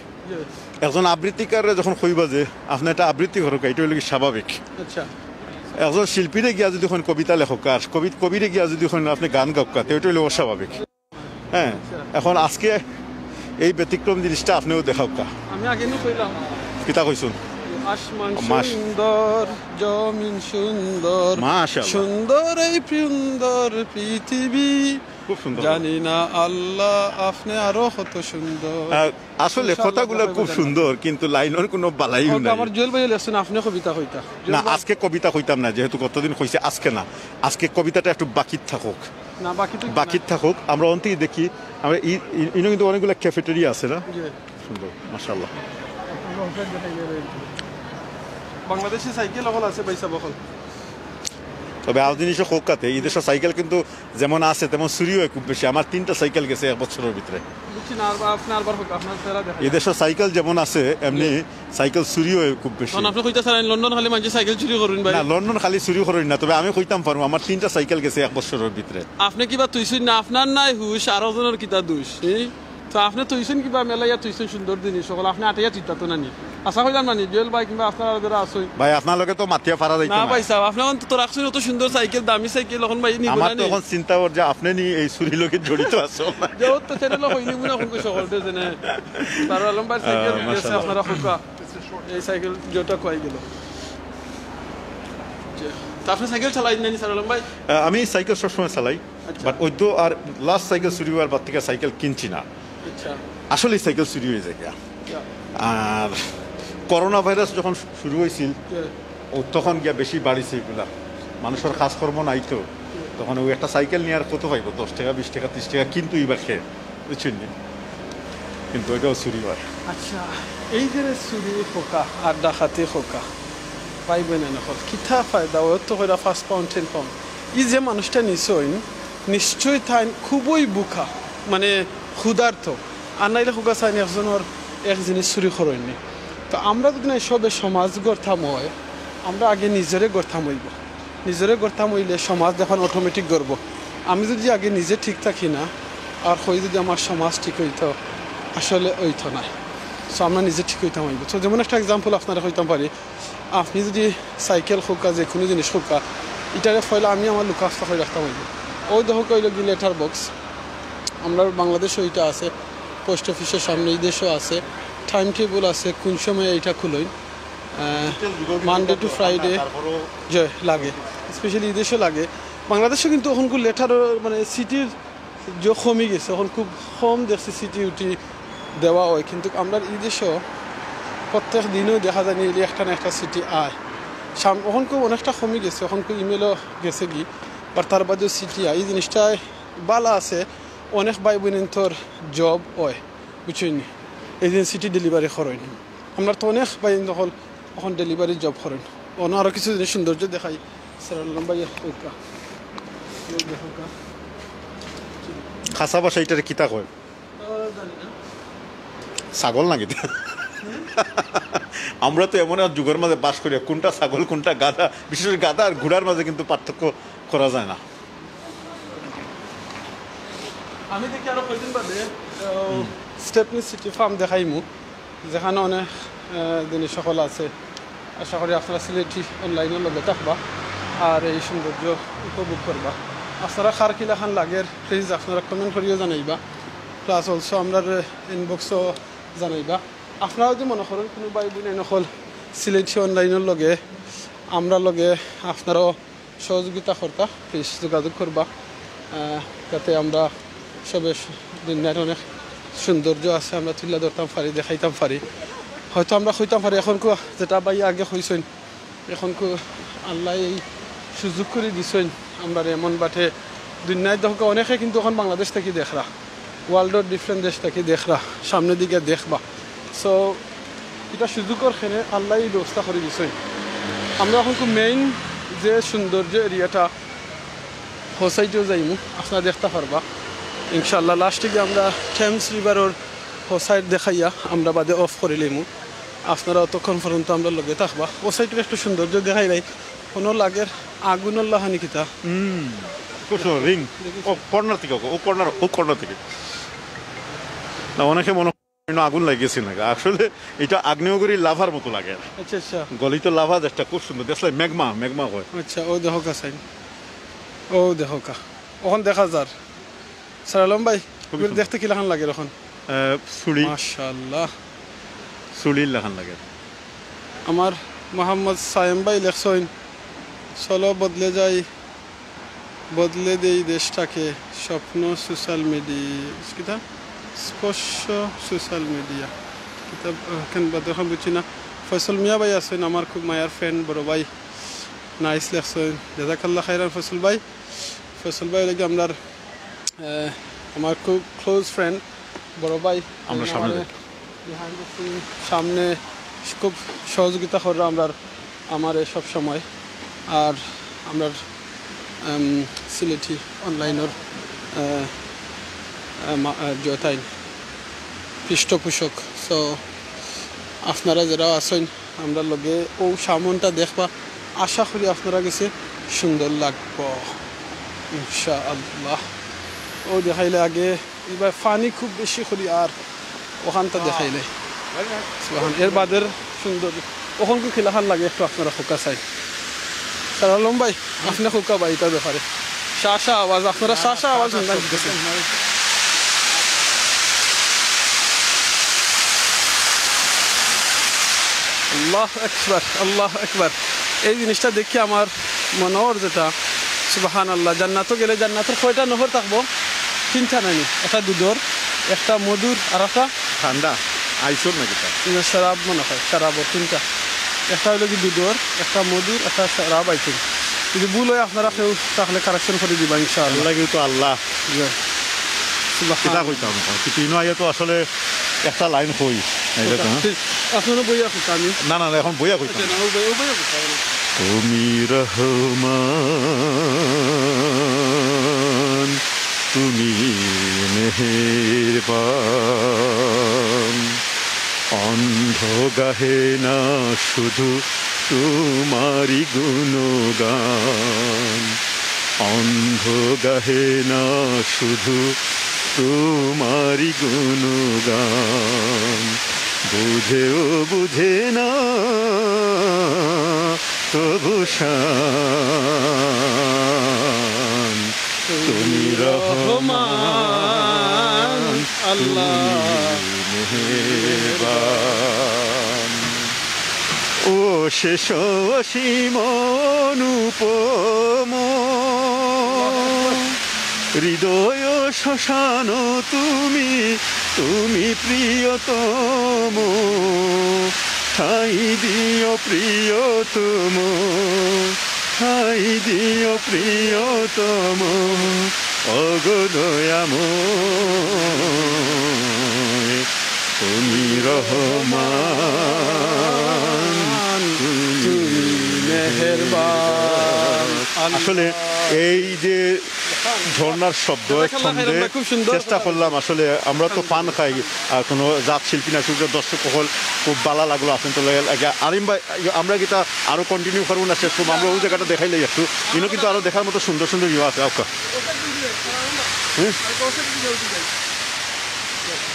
একজন আবৃত্তিকাররে যখন কইবা যে, আপনে একটা আবৃত্তি করউক্কা, ইটা অইলো কি স্বাভাবিক। আচ্ছা। একজন শিল্পীরে গিয়া যুদি কইন কবিতা লেখউক্কা, আর কবি-, কবিরে গিয়া যুদি কইন আপনে গান গাউক্কা, তে ইটা অইলো অস্বাভাবিক। হ্যাঁ, এখন আজকে এই ব্যতিক্রম জিনিসটা আপনেও দেখাউক্কা। আমি আগে নু কইলাম। কিতা কইছুন? আসমান মাস- সুন্দর, জমিন সুন্দর, মাশাআল্লাহ। সুন্দর এই সুন্দর পৃথিবী। খুব সুন্দর। জানি না আল্লাহ আপনে আরো কত সুন্দর। আহ, আসলে ইনশাআল্লাহ কথাগুলা দেখা খুব হবে। সুন্দর, কিন্তু লাইনর কোনো বালাইও ওকে, নাই। আমার জুয়েল ভাই লেখছইন, আপনে কবিতা কইতা। না, জুয়েল ভাই। আজকে কবিতা কইতাম না, যেহেতু গতদিন কইছি, আজকে না। আজকে কবিতাটা একটু বাকিত থাকুক। না, বাকিত বাকিত থাকুক, আমরা অন্তেই দেখি। আমরা ই-, ই-, ইনো কিন্তু অনেকগুলা ক্যাফেটেরিয়া আছে না? জি। সুন্দর, মাশাআল্লাহ। বাংলাদেশি সাইকেল অকল আছে ভাই সাব অকল। তবে আর জিনিসও হোক কাতে, এই দেশো সাইকেল কিন্তু যেমন আছে তেমন চুরি হয় খুব বেশি। আমার তিনটা সাইকেল গেছে এক বছরর ভিতরে। বুঝছি না, আর বা-, আপনে আরবার হোক, আপনার চেহারা দেখা এই যায়। দেশো সাইকেল যেমন আছে এমনি সাইকেল চুরি হয় খুব বেশি। তখন আপনে কইতা চাইরা লন্ডন খালি মানষে সাইকেল চুরি করইন ভাই। না, লন্ডন খালি চুরি করইন না, তবে আমি কইতাম পারমু, আমার তিনটা সাইকেল গেছে এক বছরর ভিতরে। আপনে কিবা তুইছইন না, আপনার নাই হুশ, আরো জনর কিতা দুষ? এই তো আপনে তুইছইন কিবা মেলাইয়া তুইছইন সুন্দর জিনিস অকল, আপনে আটাইয়া তুইতা তো নানি। আশা কইলাম নানি, জুয়েল ভাই কিংবা আপনারা যারা আছইন। ভাই, আপনার লগে তো মাতিয়া পারা যাইতো না না। ভাই সাব, আপনে অখন তো রাখছইন অত সুন্দর সাইকেল, দামি সাইকেল, অখন ভাই নিব আমার না তো নি? অখন চিন্তা অর যে আপনে নি এই চুরির লগে জড়িত আছো। যে অত তো চ্যানেলও হইনি মনে অখন কই সকলতে জেনে। তার আলম ভাই সাইকেল আহ, গেছে মাশাআল্লাহ। আপনারা হোকা। এই সাইকেল যেটা কই গেল। যে, তা আপনে সাইকেল চালাইন নানি, সার আলম ভাই? আহ, আমি সাইকেল সবসময় চালাই। আচ্ছা। But ওই তো আর লাস্ট সাইকেল চুরি হওয়ার বাদ থেকে সাইকেল কিনছি না। আচ্ছা। আসলে সাইকেল চুরি হয়ে যায় গিয়া। আচ্ছা। আর করোনা ভাইরাস যখন শুরু হয়েছিল, জি। ও তখন গিয়া বেশি বাড়িছে এগুলা। মানুষের কাজকর্ম নাই তো। তখন ওই একটা সাইকেল নিয়ে আর কত পাইবো? দশ টাকা, বিশ টাকা, ত্রিশ টাকা, কিন্তু এবার খেয়ে, বুঝছেন নি? কিন্তু ওইটাও চুরি হয়। আচ্ছা, এই যে চুরি হোকা আর ডাকাতি হোকা, ভাই বোন অকল, কিতা ফায়দা? ওর তো কইরা পাঁচ পাউন্ড, টেন পাউন্ড। এই যে মানুষটা নিছইন, নিশ্চয়ই তাই খুবই ভুকা, মানে ক্ষুধার্ত। আর নাইলে হোকা চাইন একজনর এক জিনিস চুরি করইন নি। তো আমরা যদি না সবে সমাজ গড়তাম হয়, আমরা আগে নিজরে গড়তাম হইব। নিজরে গড়তাম হইলে সমাজ দেখুন অটোমেটিক গড়ব। আমি যদি আগে নিজে ঠিক থাকি না, আর কই যদি আমার সমাজ ঠিক হইতো, আসলে হইতো না। So আমরা নিজে ঠিক হইতাম হইব। So যেমন একটা এক্সাম্পল আপনারে কইতাম পারি, আপনি যদি সাইকেল হোকা, যে কোনো জিনিস হোকা, ইটারে ফয়লা আমি আমার লুক আফতা করে রাখতাম হইব। ওই দেখো কইল কি লেটার বক্স, আমরা বাংলাদেশও এটা আছে, পোস্ট অফিসের সামনে এই দেশও আছে, টাইম টেবিল আছে, কোন সময় এটা খুলইন, মানডে টু ফ্রাইডে। যে লাগে, স্পেশালি এই দেশও লাগে। বাংলাদেশও কিন্তু এখন খুব লেটার, মানে সিটির যে কমে গেছে, এখন খুব কম দেখছি সিটি উটি দেওয়া হয়, কিন্তু আমরা এই দেশও প্রত্যেক দিনও দেখা যায় নি একটা না একটা সিটি আয়। সাম-, এখন খুব অনেকটা কমে গেছে, এখন খুব ইমেলও গেছে কি, বাট তার বাদেও সিটি আয়। এই জিনিসটায় ভালা আছে, অনেক ভাই বোনতর জব হয়, বুঝছইন নি? এই যে সিটি ডেলিভারি করইন, আমরা তো অনেক ভাই বোন অকল এখন ডেলিভারি জব করইন। অন্য আরো কিছু জিনিস সৌন্দর্য দেখাই, স্যার লম্বা ইয়ে হোকা। খাসা ভাষা এটারে কিতা কয়? ছাগল নাকি? আমরা তো এমন এক যুগের মাঝে বাস করি, কোনটা ছাগল, কোনটা গাধা, বিশেষ করে গাধা আর ঘোড়ার মাঝে কিন্তু পার্থক্য করা যায় না। আমি দেখি আরো কয়দিন বাদে, আহ, স্টেপনি সিটি ফার্ম দেখাইমু, যেখানে অনেক, আহ, জিনিস সকল আছে। আশা করি আপনারা সিলেটি অনলাইনের লগে থাকবা আর এই সৌন্দর্য উপভোগ করবা। আপনারা কার কিলাখান লাগের, প্লিজ আপনারা কমেন্ট করিয়া জানাইবা। প্লাস অলসো আমরার ইনবক্সও জানাইবা। আপনারা যদি মনে করেন কোনো ভাই বোন অকল সিলেটি অনলাইনের লগে, আমরার লগে আপনারাও সহযোগিতা করতা, প্লিজ যোগাযোগ করবা। আহ, যাতে আমরা সবে স-, দুনিয়ার অনেক সৌন্দর্য আছে, আমরা তুলে ধরতাম পারি, দেখাইতাম পারি। হয়তো আমরা কইতাম পারি, এখন কু-, যেটা ভাই আগে কইছইন, এখন কু-, আল্লাহ এই সুযোগ করে দিছইন, আমরা এমন বাটে দুনিয়ায় দেখো অনেকে কিন্তু এখন বাংলাদেশ থাকি দেখরা, ওয়ার্ল্ডর ডিফারেন্ট দেশ থাকি দেখরা, সামনের দিকে দেখবা। সো এটা সুযোগর খেনে আল্লাহ এই ব্যবস্থা করে দিছইন। আমরা এখন খুব মেইন যে সৌন্দর্য এরিয়াটা, হোসাইডেও যাইমু, আপনারা দেখতা পারবা। ইনশাআল্লাহ লাস্টে গিয়া আমরা টেমস রিভারর হোসাইড দেখাইয়া আমরা বাদে অফ করি লইমু। আপনারা অতক্ষণ পর্যন্ত আমরার লগে থাকবা। হোসাইডর একটু সৌন্দর্য দেখাইলাই। কোনো লাগের আগুনর লাখানি কিতা? হুম, খুব সুন্দর রিং। ও কর্নার থেকে, ও কর্নার, ও কর্নার থেকে। না, অনেকে মনে হয় যেন আগুন লাগিয়েছে নাকি। আসলে এটা আগ্নেয়গিরির লাভার মতো লাগে। আচ্ছা, আচ্ছা। গলিত লাভা যেটা খুব সুন্দর, দেখলে ম্যাগমা, ম্যাগমা হয়। আচ্ছা, ও দেখো কা সাইন, ও দেখো কা, ওখান দেখা যার। স্যার আলম ভাই, খুবই সুন্দর। দেখতে কিলাখান লাগে এখন? আহ, চুড়ি। মাশাআল্লাহ। চুড়ির লাখান লাগে। আমার মোহাম্মদ সায়েম ভাই লেখছইন, "চলো বদলে যাই, বদলে দেই দেশটাকে, স্বপ্ন সোশ্যাল মিডিয়া, কিতা? স্পর্শ সোশ্যাল মিডিয়া।" কিতা, আহ, কেন বা দরকার বুঝছি না। ফয়সল মিয়া ভাই আছইন, আমার খুব মায়ার ফ্রেন্ড, বড় ভাই। নাইস লেখছইন। জাজাকাল্লাহ খাইরান ফয়সল ভাই। ফয়সল ভাই অইলো গিয়া আমরার, আহ, আমার খুব ক্লোজ ফ্রেন্ড, বড় ভাই। আমরা সামনে আমারে যাই। Behind the scene, সামনে খুব সহযোগিতা কররা আমরার, আমারে সব সময়। আর আমরার, আম, সিলেটি অনলাইনর, আহ, আহ, মা-, আহ, জয়তাইন পৃষ্ঠপোষক। So, আপনারা যেরা আছইন, আমরার লগে ও সামনটা দেখবা, আশা করি আপনারা গেছে সুন্দর লাগবো ইনশাআল্লাহ। ও দেখাইলে আগে, এবার পানি খুব বেশি করি আর ওখানটা দেখাইলে। সুবহান, এর বাদের সুন্দর। ওখান কিলাখান লাগে একটু আপনারা খোকা চাই। স্যার আলম ভাই, আপনি খোকা ভাই, এটার ব্যাপারে। শা শা আওয়াজ, আপনারা শা শা আওয়াজ শুনবেন। আল্লাহ আকবার, আল্লাহ আকবার। এই জিনিসটা দেখি আমার মনে অর যেটা, সুবহানাল্লাহ, জান্নাতো গেলে জান্নাতর কয়টা নহর থাকবো? তিনটা নানি, একটা দুধর, একটা মধুর, আর একটা ঠান্ডা, আইসর নাকি তা? না, শরাব মনে হয়, শরাবর তিনটা। একটা অইলো কি দুধর, একটা মধুর, একটা শরাব আইসর। যদি ভুল হয় আপনারা কেউ তাহলে কারেকশন করি দিবা ইনশাআল্লাহ। আল্লাহ কিন্তু আল্লাহ। জি। সুবহান। কিতা কইতাম এখন? কিন্তু ইনো আইয়া তো আসলে একটা লাইন কই। এই যে তো, হ্যাঁ? আপনারা বইয়া কইতা আমি? না, না, না, এখন বইয়া কইতাম। আচ্ছা, না, ও বইয়া, ও বইয়া কইতা। তুমি রহমান, তুমি মেহেরবান, অন্ধ গাহে না শুধু তোমারই গুণগান, অন্ধ গাহে না শুধু তোমারই গুণগান, বুঝেও বুঝে না তবু শান। তুমি রহমান, আল্লাহ। তুমি মেহেরবান। অশেষ অসীম অনুপম, হৃদয় শ্মশান তুমি, তুমি প্রিয়তম, ঠাঁই দিও প্রিয়তম, ঠাঁই দিও প্রিয়তম, ওগো দয়াময়, তুমি রহমান, তুমি মেহেরবান। আসলে এই যে ঝর্ণার শব্দ, ছন্দে খুব সুন্দর। চেষ্টা করলাম আসলে, আমরা তো পান খাই, আর কোনো জাত শিল্পী না, শুধু দর্শক সকল খুব ভালা লাগলো। আসলে তো লাগে, আলিম ভাই, আমরা কিতা আরো কন্টিনিউ করবো না শেষ করবো? আমরা ওই জায়গাটা দেখাইলাই একটু, ইনো কিন্তু আরো দেখার মতো সুন্দর সুন্দর ইয়ে আছে। আচ্ছা। হুম?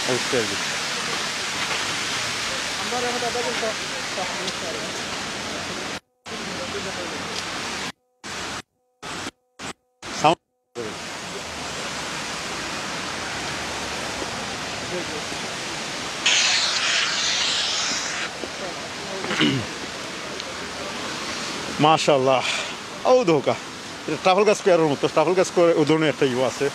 অবশ্যই আর কি। সাউন্ড। মাশাআল্লাহ। ও ধোকা। এটা ট্রাফালগার স্কোয়ারের মতো। ট্রাফালগার স্কোয়ার ও ধরনের একটা ইয়ে আছে।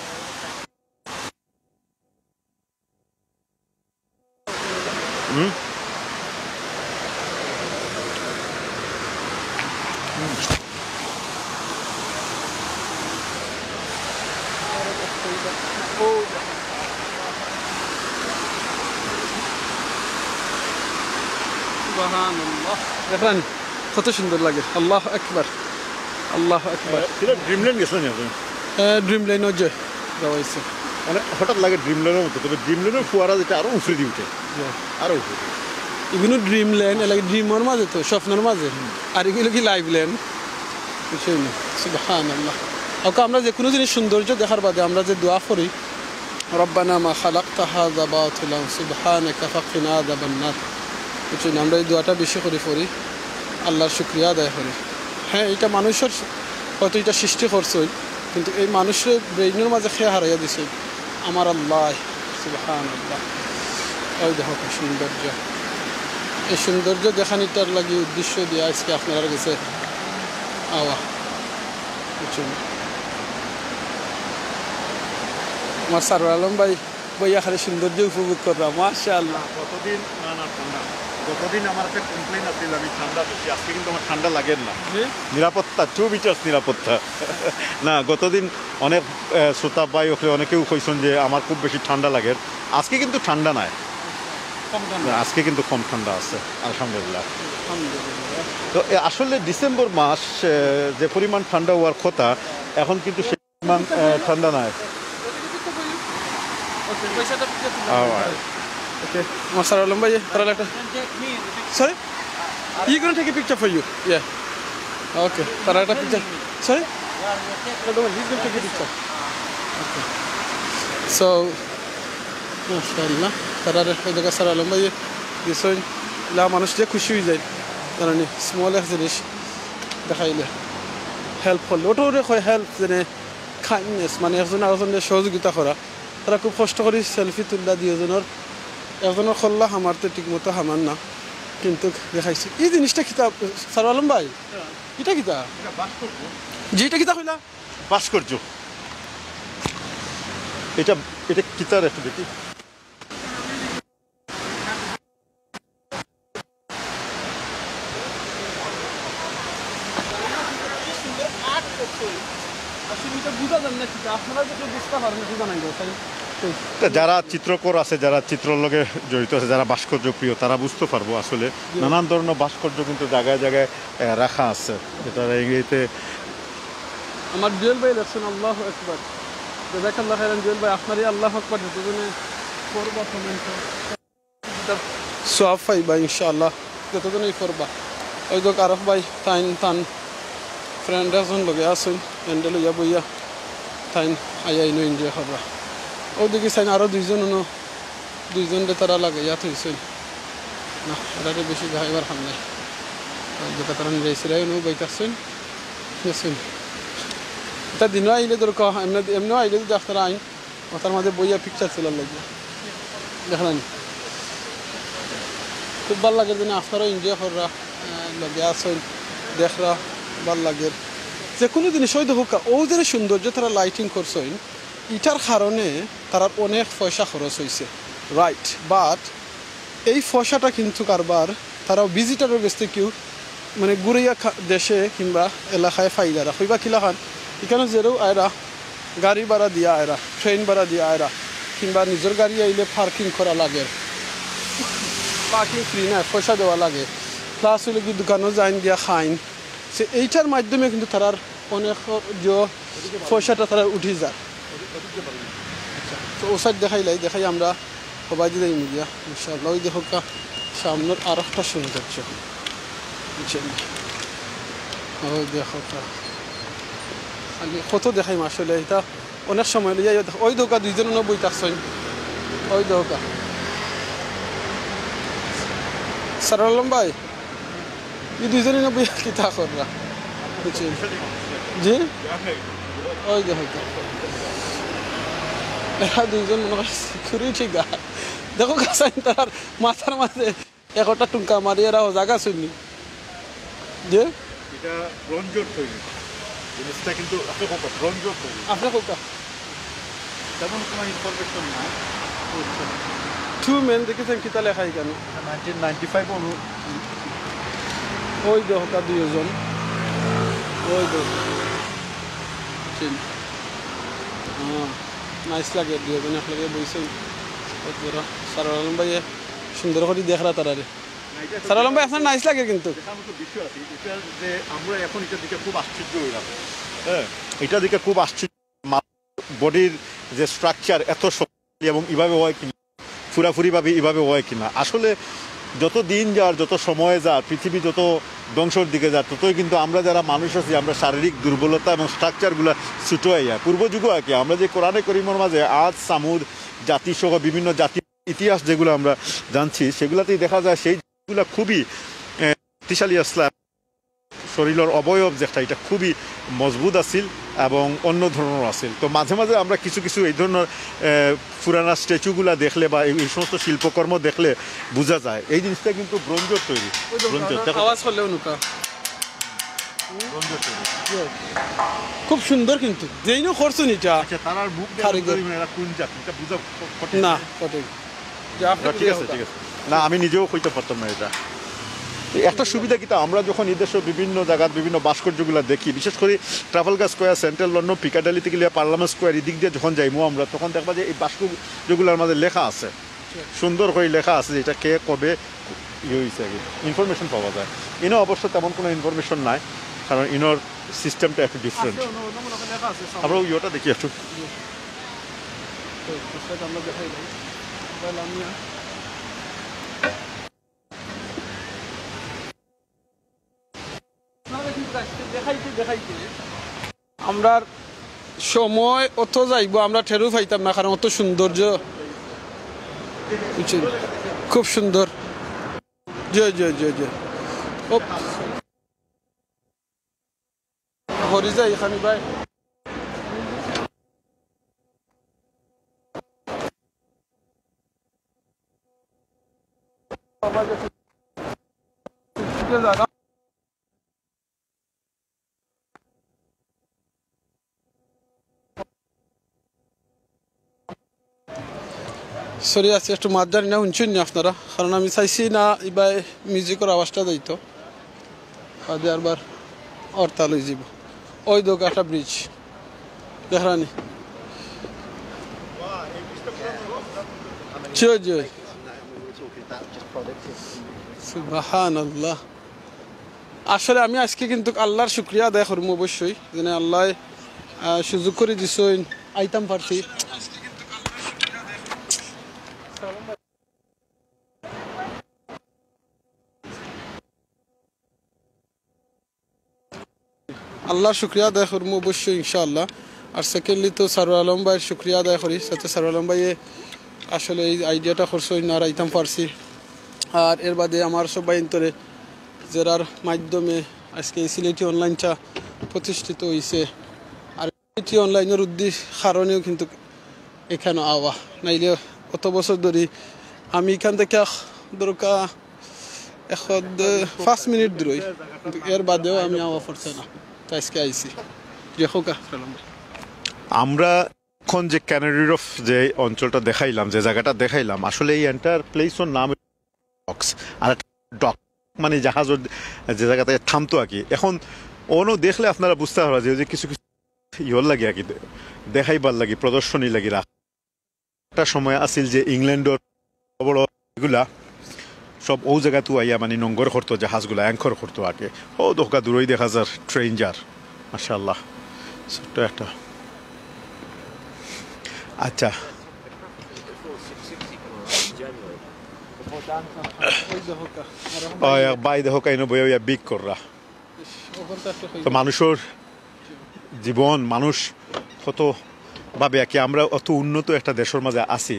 হুম? সুবহানাল্লাহ। দেখলেন? কত সুন্দর লাগে। আল্লাহু আকবার, আল্লাহু আকবার। আহ, এটা ড্রিমল্যান্ড গেছিলেন আপনি? আহ, ড্রিমল্যান্ডও যে যাওয়া হয়েছে। মানে, হঠাৎ লাগে ড্রিমল্যান্ডের মতো, তবে ড্রিমল্যান্ডের ফোয়ারা যেটা আরো উপরে দিয়ে উঠে। জি। আরো উপরে। এগুলো ড্রিমল্যান্ড, এর লাগে ড্রিমর মাঝে তো, স্বপ্নর মাঝে। হুম। আর এগুলো কি লাইভল্যান্ড? বুঝছেন? সুবহানাল্লাহ। ওকে, আমরা যে কোনো জিনিস সৌন্দর্য দেখার বাদে আমরা যে দোয়া করি, ربنا ما خلقت هذا باطلا سبحانك فقنا عذاب النار। বুঝছইন, আমরা এই দোয়াটা বেশি করি পড়ি, আল্লাহর শুকরিয়া আদায় করি। হ্যাঁ, এটা মানুষের হয়তো এটা সৃষ্টি করছইন, কিন্তু এই মানুষের ব্রেইনের মাঝে কে হারাইয়া দিছইন? আমার আল্লাহ। সুবহানাল্লাহ। ওই দেখো কি সৌন্দর্য, এই সৌন্দর্য দেখানিটার লাগি উদ্দেশ্য দিয়া আজকে আপনারার গেছে আওয়া। বুঝছইন? আমার সারোয়ার আলম ভাই বইয়া খালি সৌন্দর্য উপভোগ কররা, মাশাআল্লাহ। গতদিন, না, না, ঠান্ডা। গতদিন আমার একটা কমপ্লেইন আছিল, আমি ঠান্ডা বেশি। আজকে কিন্তু আমার ঠান্ডা লাগের না। জি? নিরাপত্তা, টু মিটার্স নিরাপত্তা। না, গতদিন অনেক, আহ, শ্রোতা ভাই অকলে অনেকেউ কইছইন যে আমার খুব বেশি ঠান্ডা লাগের। আজকে কিন্তু ঠান্ডা নাই। কম ঠান্ডা। আজকে কিন্তু কম ঠান্ডা আছে, আলহামদুলিল্লাহ। আলহামদুলিল্লাহ। তো এ, আসলে ডিসেম্বর মাস, আহ, যে পরিমাণ ঠান্ডা হওয়ার কথা, এখন কিন্তু সে পরিমাণ, আহ, ঠান্ডা নাই। Alright. Okay. আমার সারোয়ার আলম ভাই, তারা একটা, sorry? He gonna take a picture for you. Yeah. Okay. তারা একটা picture. Sorry? No, don't worry, he's gonna take a picture. Okay. So, মাশাআল্লাহ, তারা এই জায়গা সারোয়ার আলম ভাই দিছইন, ইলা মানুষ যে খুশি হয়ে যায়, কারণ স্মল এক জিনিস দেখাইলে হেল্প করলে, ওটা ওরে হয় হেল্প, যেন কাইন্ডনেস, মানে একজন আরেকজনের সহযোগিতা করা। তারা খুব কষ্ট করি সেলফি তুললা দুইজনের, একজনের খল্লা হামারতে ঠিক মতো হামার না, কিন্তু দেখাইছে। এই জিনিসটা কিতা, সারোয়ার আলম ভাই? এটা কিতা? জি, এটা কিতা কইলা? ভাস্কর্য। এটা, এটা কিতার একটু দেখি। আসলে এটা বুঝা যায় না কিতা, আপনারা যদি বুঝতে পারেন একটু জানাই দাও, তাই? তা যারা চিত্রকর আছে, যারা চিত্রর লগে জড়িত আছে, যারা ভাস্কর্য প্রিয়, তারা বুঝতে পারবো আসলে। জি। নানান ধরনের ভাস্কর্য কিন্তু জায়গায় জায়গায়, আহ, রাখা আছে। এটা ইংরেজিতে আমার জুয়েল ভাই লেখছেন, আল্লাহু আকবার। জাযাকাল্লাহ খাইরান জুয়েল ভাই, আপনারই আল্লাহু আকবার, যতজনে করবা কমেন্ট। সওয়াব পাইবা ইনশাআল্লাহ, যতজনেই করবা। ওই তো আরফ ভাই, তাইন তান ফ্রেন্ড একজন লগে আছইন, হ্যান্ডেল লইয়া বইয়া, তাইন আইয়া ইনো এনজয় করবা। ওই দেখি চাইন আরো দুইজন, অনো দুইজন দে তারা লাগাইয়া থইছইন। না, এরারে বেশি দেখাইবার কাম নাই। ওই যে তারা নিজে ইসরায়েল নু বইতাছইন, গেছইন। এটা দিনও আইলে দরকার, এমনি, এমনিও আইলে যদি আপনারা আইন, ওটার মাঝে বইয়া পিকচার তোলার লাগি। দেখলেন? খুব ভালা লাগের যেন আপনারাও এনজয় কররা, আহ, লগে আছইন, দেখরা, ভালা লাগের। যে কোনো জিনিস ওই দেখউক্কা, ও যে সৌন্দর্য তারা লাইটিং করছইন, ইটার কারণে তারার অনেক পয়সা খরচ হইছে, রাইট? বাট এই পয়সাটা কিন্তু কারবার তারা ভিজিটারের গেছ থাকিউ মানে ঘুরাইয়া খা-, দেশে কিংবা এলাকায় ফাইলারা। কইবা কিলাখান, ইখানো যেরাউ আয়রা, গাড়ি ভাড়া দিয়া আয়রা, ট্রেন ভাড়া দিয়া আয়রা, কিংবা নিজর গাড়ি আইলে পার্কিং করা লাগের, পার্কিং ফ্রি না, পয়সা দেওয়া লাগে। প্লাস অইলো কি দোকানো যাইন গিয়া খাইন, সে এইটার মাধ্যমে কিন্তু তারার অনেক যে পয়সাটা তারার উঠি যায়। আচ্ছা, তো ও সাইড দেখাইলাই, দেখাই আমরা হবাই দিলাই মিডিয়া, ইনশাআল্লাহ। ওই দেখউক্কা সামনের আর একটা সৌন্দর্য, বুঝছেন? ওই দেখউক্কা, আমি কত দেখাইমু আসলে, এটা অনেক সময় লইয়া। ওই দেখউক্কা, ওই দেখউক্কা দুইজন অনো বই থাকছইন, ওই দেখউক্কা। সারোয়ার আলম ভাই, ই দুইজনে না বইয়া কিতা কররা? বুঝছি। জি? ওই দেখউক্কা। এরা দুইজন মনে হয় সিকিউরিটি গার্ড। দেখউক্কা চাইন তারার মাথার মাঝে একটা টুঙ্কা মারি এরা জাগা শুনি। যে? এটা ব্রোঞ্জর তৈরি। জিনিসটা কিন্তু আপনি কউক্কা, ব্রোঞ্জর তৈরি। আপনি কউক্কা। তেমন কোনো ইনফরমেশন নাই। টু মেন দেখেছেন কিতা লেখা এখানে? নাইনটিন নাইনটি ফাইভ অনু। ওই দেখউক্কা দুইজন। ওই দেখউক্কা। চিন। হ্যাঁ, নাইস লাগে দুইজন একলগে বইছইন। বহুত বড়। সারোয়ার আলম ভাইয়ে সুন্দর করি দেখরা তারারে। সারোয়ার আলম ভাই, আপনার নাইস লাগে কিন্তু। দেখার মতো বিষয় আছে। এটা যে আমরা এখন এটার দিকে খুব আশ্চর্য হইলাম। হ্যাঁ, এটা দিকে খুব আশ্চর্য। বডির যে স্ট্রাকচার এত শক্তিশালী এবং এভাবে হয় কিনা, পুরাপুরিভাবে এভাবে হয় কিনা। আসলে যত দিন যার, যত সময় যার, পৃথিবী যত ধ্বংসর দিকে যার, ততই কিন্তু আমরা যারা মানুষ আছি, আমরা শারীরিক দুর্বলতা এবং স্ট্রাকচারগুলা ছুটো অইয়া, পূর্ব যুগও আর কি, আমরা যে কোরআনে করিমর মাঝে আদ, সামুদ জাতিসহ বিভিন্ন জাতির ইতিহাস যেগুলো আমরা জানছি, সেগুলাতেই দেখা যায় সেই জাতিগুলা খুবই, এ, শক্তিশালী আসলা, শরীরের অবয়ব যেটা, এটা খুবই মজবুত আছিল এবং অন্য ধরনের আছিল। তো মাঝে মাঝে আমরা কিছু কিছু এই ধরনের, এ, পুরানা স্ট্যাচুগুলা দেখলে বা এই, এই সমস্ত শিল্পকর্ম দেখলে বুঝা যায় এই জিনিসটা কিন্তু ব্রোঞ্জের তৈরি। ওই দেখো, ব্রোঞ্জের, দেখো। আওয়াজ করলেও নুকা। ব্রোঞ্জের তৈরি। খুব সুন্দর কিন্তু। যেইনও করছইন এটা। আচ্ছা, তারার মুখ দেখো, কারিগর। এরা কোন জাতি, এটা বুঝা ক-, কঠিন। না, কঠিন। যে আপনি না, ঠিক আছে, ঠিক আছে। না, আমি নিজেও কইতে পারতাম না এটা। তো একটা সুবিধা কিতা, আমরা যখন এই দেশের বিভিন্ন জায়গার বিভিন্ন ভাস্কর্যগুলা দেখি, বিশেষ করে ট্রাফালগার স্কোয়ার, সেন্ট্রাল লন্ডন, পিকাডালি থেকে লিয়া পার্লামেন্ট স্কোয়ার, এদিক দিয়ে যখন যাইমু আমরা, তখন দেখবা যে এই ভাস্কর্যগুলার মাঝে লেখা আছে, সুন্দর করে লেখা আছে যে এটা কে কবে ইয়ে হয়েছে আর কি, ইনফরমেশন পাওয়া যায়। ইনো অবশ্য তেমন কোনো ইনফরমেশন নাই, কারণ ইনোর সিস্টেমটা একটু ডিফারেন্ট। আছে, অন্য, অন্য কোনো লেখা আছে, সামনে। আমরা ওই ইয়েটা দেখি একটু। তো, তো সেটা আমরা দেখাই দিই। মোবাইল আমি আর দেখাইতে, দেখাইতে। আমরার সময় অত যাইবো, আমরা টেরও পাইতাম না, কারণ অত সৌন্দর্য। বুঝছেন? খুব সুন্দর। জি, জি, জি, জি। ও। হরি যাই এখানে ভাই। সরি, আজকে একটু মাত জানি না, হুনছইন নি আপনারা, কারণ আমি চাইছি না ইবায় মিউজিকর আওয়াজটা যাইতো, বাদে আরবার হরতাল অইযিবো। ওই দেখো একটা ব্রিজ, দেখরানি। জি, জি। সুবহানাল্লাহ। আসলে আমি আজকে কিন্তু আল্লাহর শুকরিয়া আদায় করমু অবশ্যই, যেন আল্লায়, আহ, সুযোগ করি দিছইন, আইতাম পারছি। আল্লাহর শুকরিয়া আদায় করমু অবশ্যই ইনশাআল্লাহ। আর সেকেন্ডলি তো সারওয়ার আলম ভাইর শুকরিয়া আদায় করি, সাথে সারওয়ার আলম ভাইয়ে আসলে এই আইডিয়াটা করছইন, আর আইতাম পারছি। আর এর বাদে আমার সব ভাইন্তরে, যেরার মাধ্যমে আজকে এই সিলেটি অনলাইনটা প্রতিষ্ঠিত হইছে। আর সিলেটি অনলাইনর উদ্দেশ্য কারণেও কিন্তু এখানো আওয়া, নাইলে অত বছর ধরি আমি এখান থেকে দরকার এখন পাঁচ মিনিট দূরই, কিন্তু এর বাদেও আমি আওয়া পড়ছে না, তো আজকে আইছি। দেখো কা। আমরা এখন যে ক্যানারি রফ যে অঞ্চলটা দেখাইলাম, যে জায়গাটা দেখাইলাম, আসলে এই এন্টায়ার প্লেসর নাম ডকস, আর ডক মানে জাহাজ যে জায়গাতে থামতো আর কি। এখন অনো দেখলে আপনারা বুঝতে পারবা যে ওই যে কিছু কিছু ইয়র লাগে আর কি, দেখাইবার লাগি, প্রদর্শনী লাগি রাখ। একটা সময় আছিল যে ইংল্যান্ডর বড় বড় এগুলা সব ও জায়গাত আইয়া মানে নোঙর করতো, জাহাজগুলা অ্যাংকর করতো আগে। ও দোকা দূরই দেখা যার ট্রেন যার, মাশাআল্লাহ, ছোট্ট একটা। আচ্ছা। ওই দেখো কা, আর এখন ও, এক ভাই দেখো কা, ইনো বইয়া বইয়া বিক কররা। ওখান তো একটা তো মানুষের জীবন, মানুষ কত ভাবে আর কি, আমরা অত উন্নত একটা দেশের মাঝে আছি,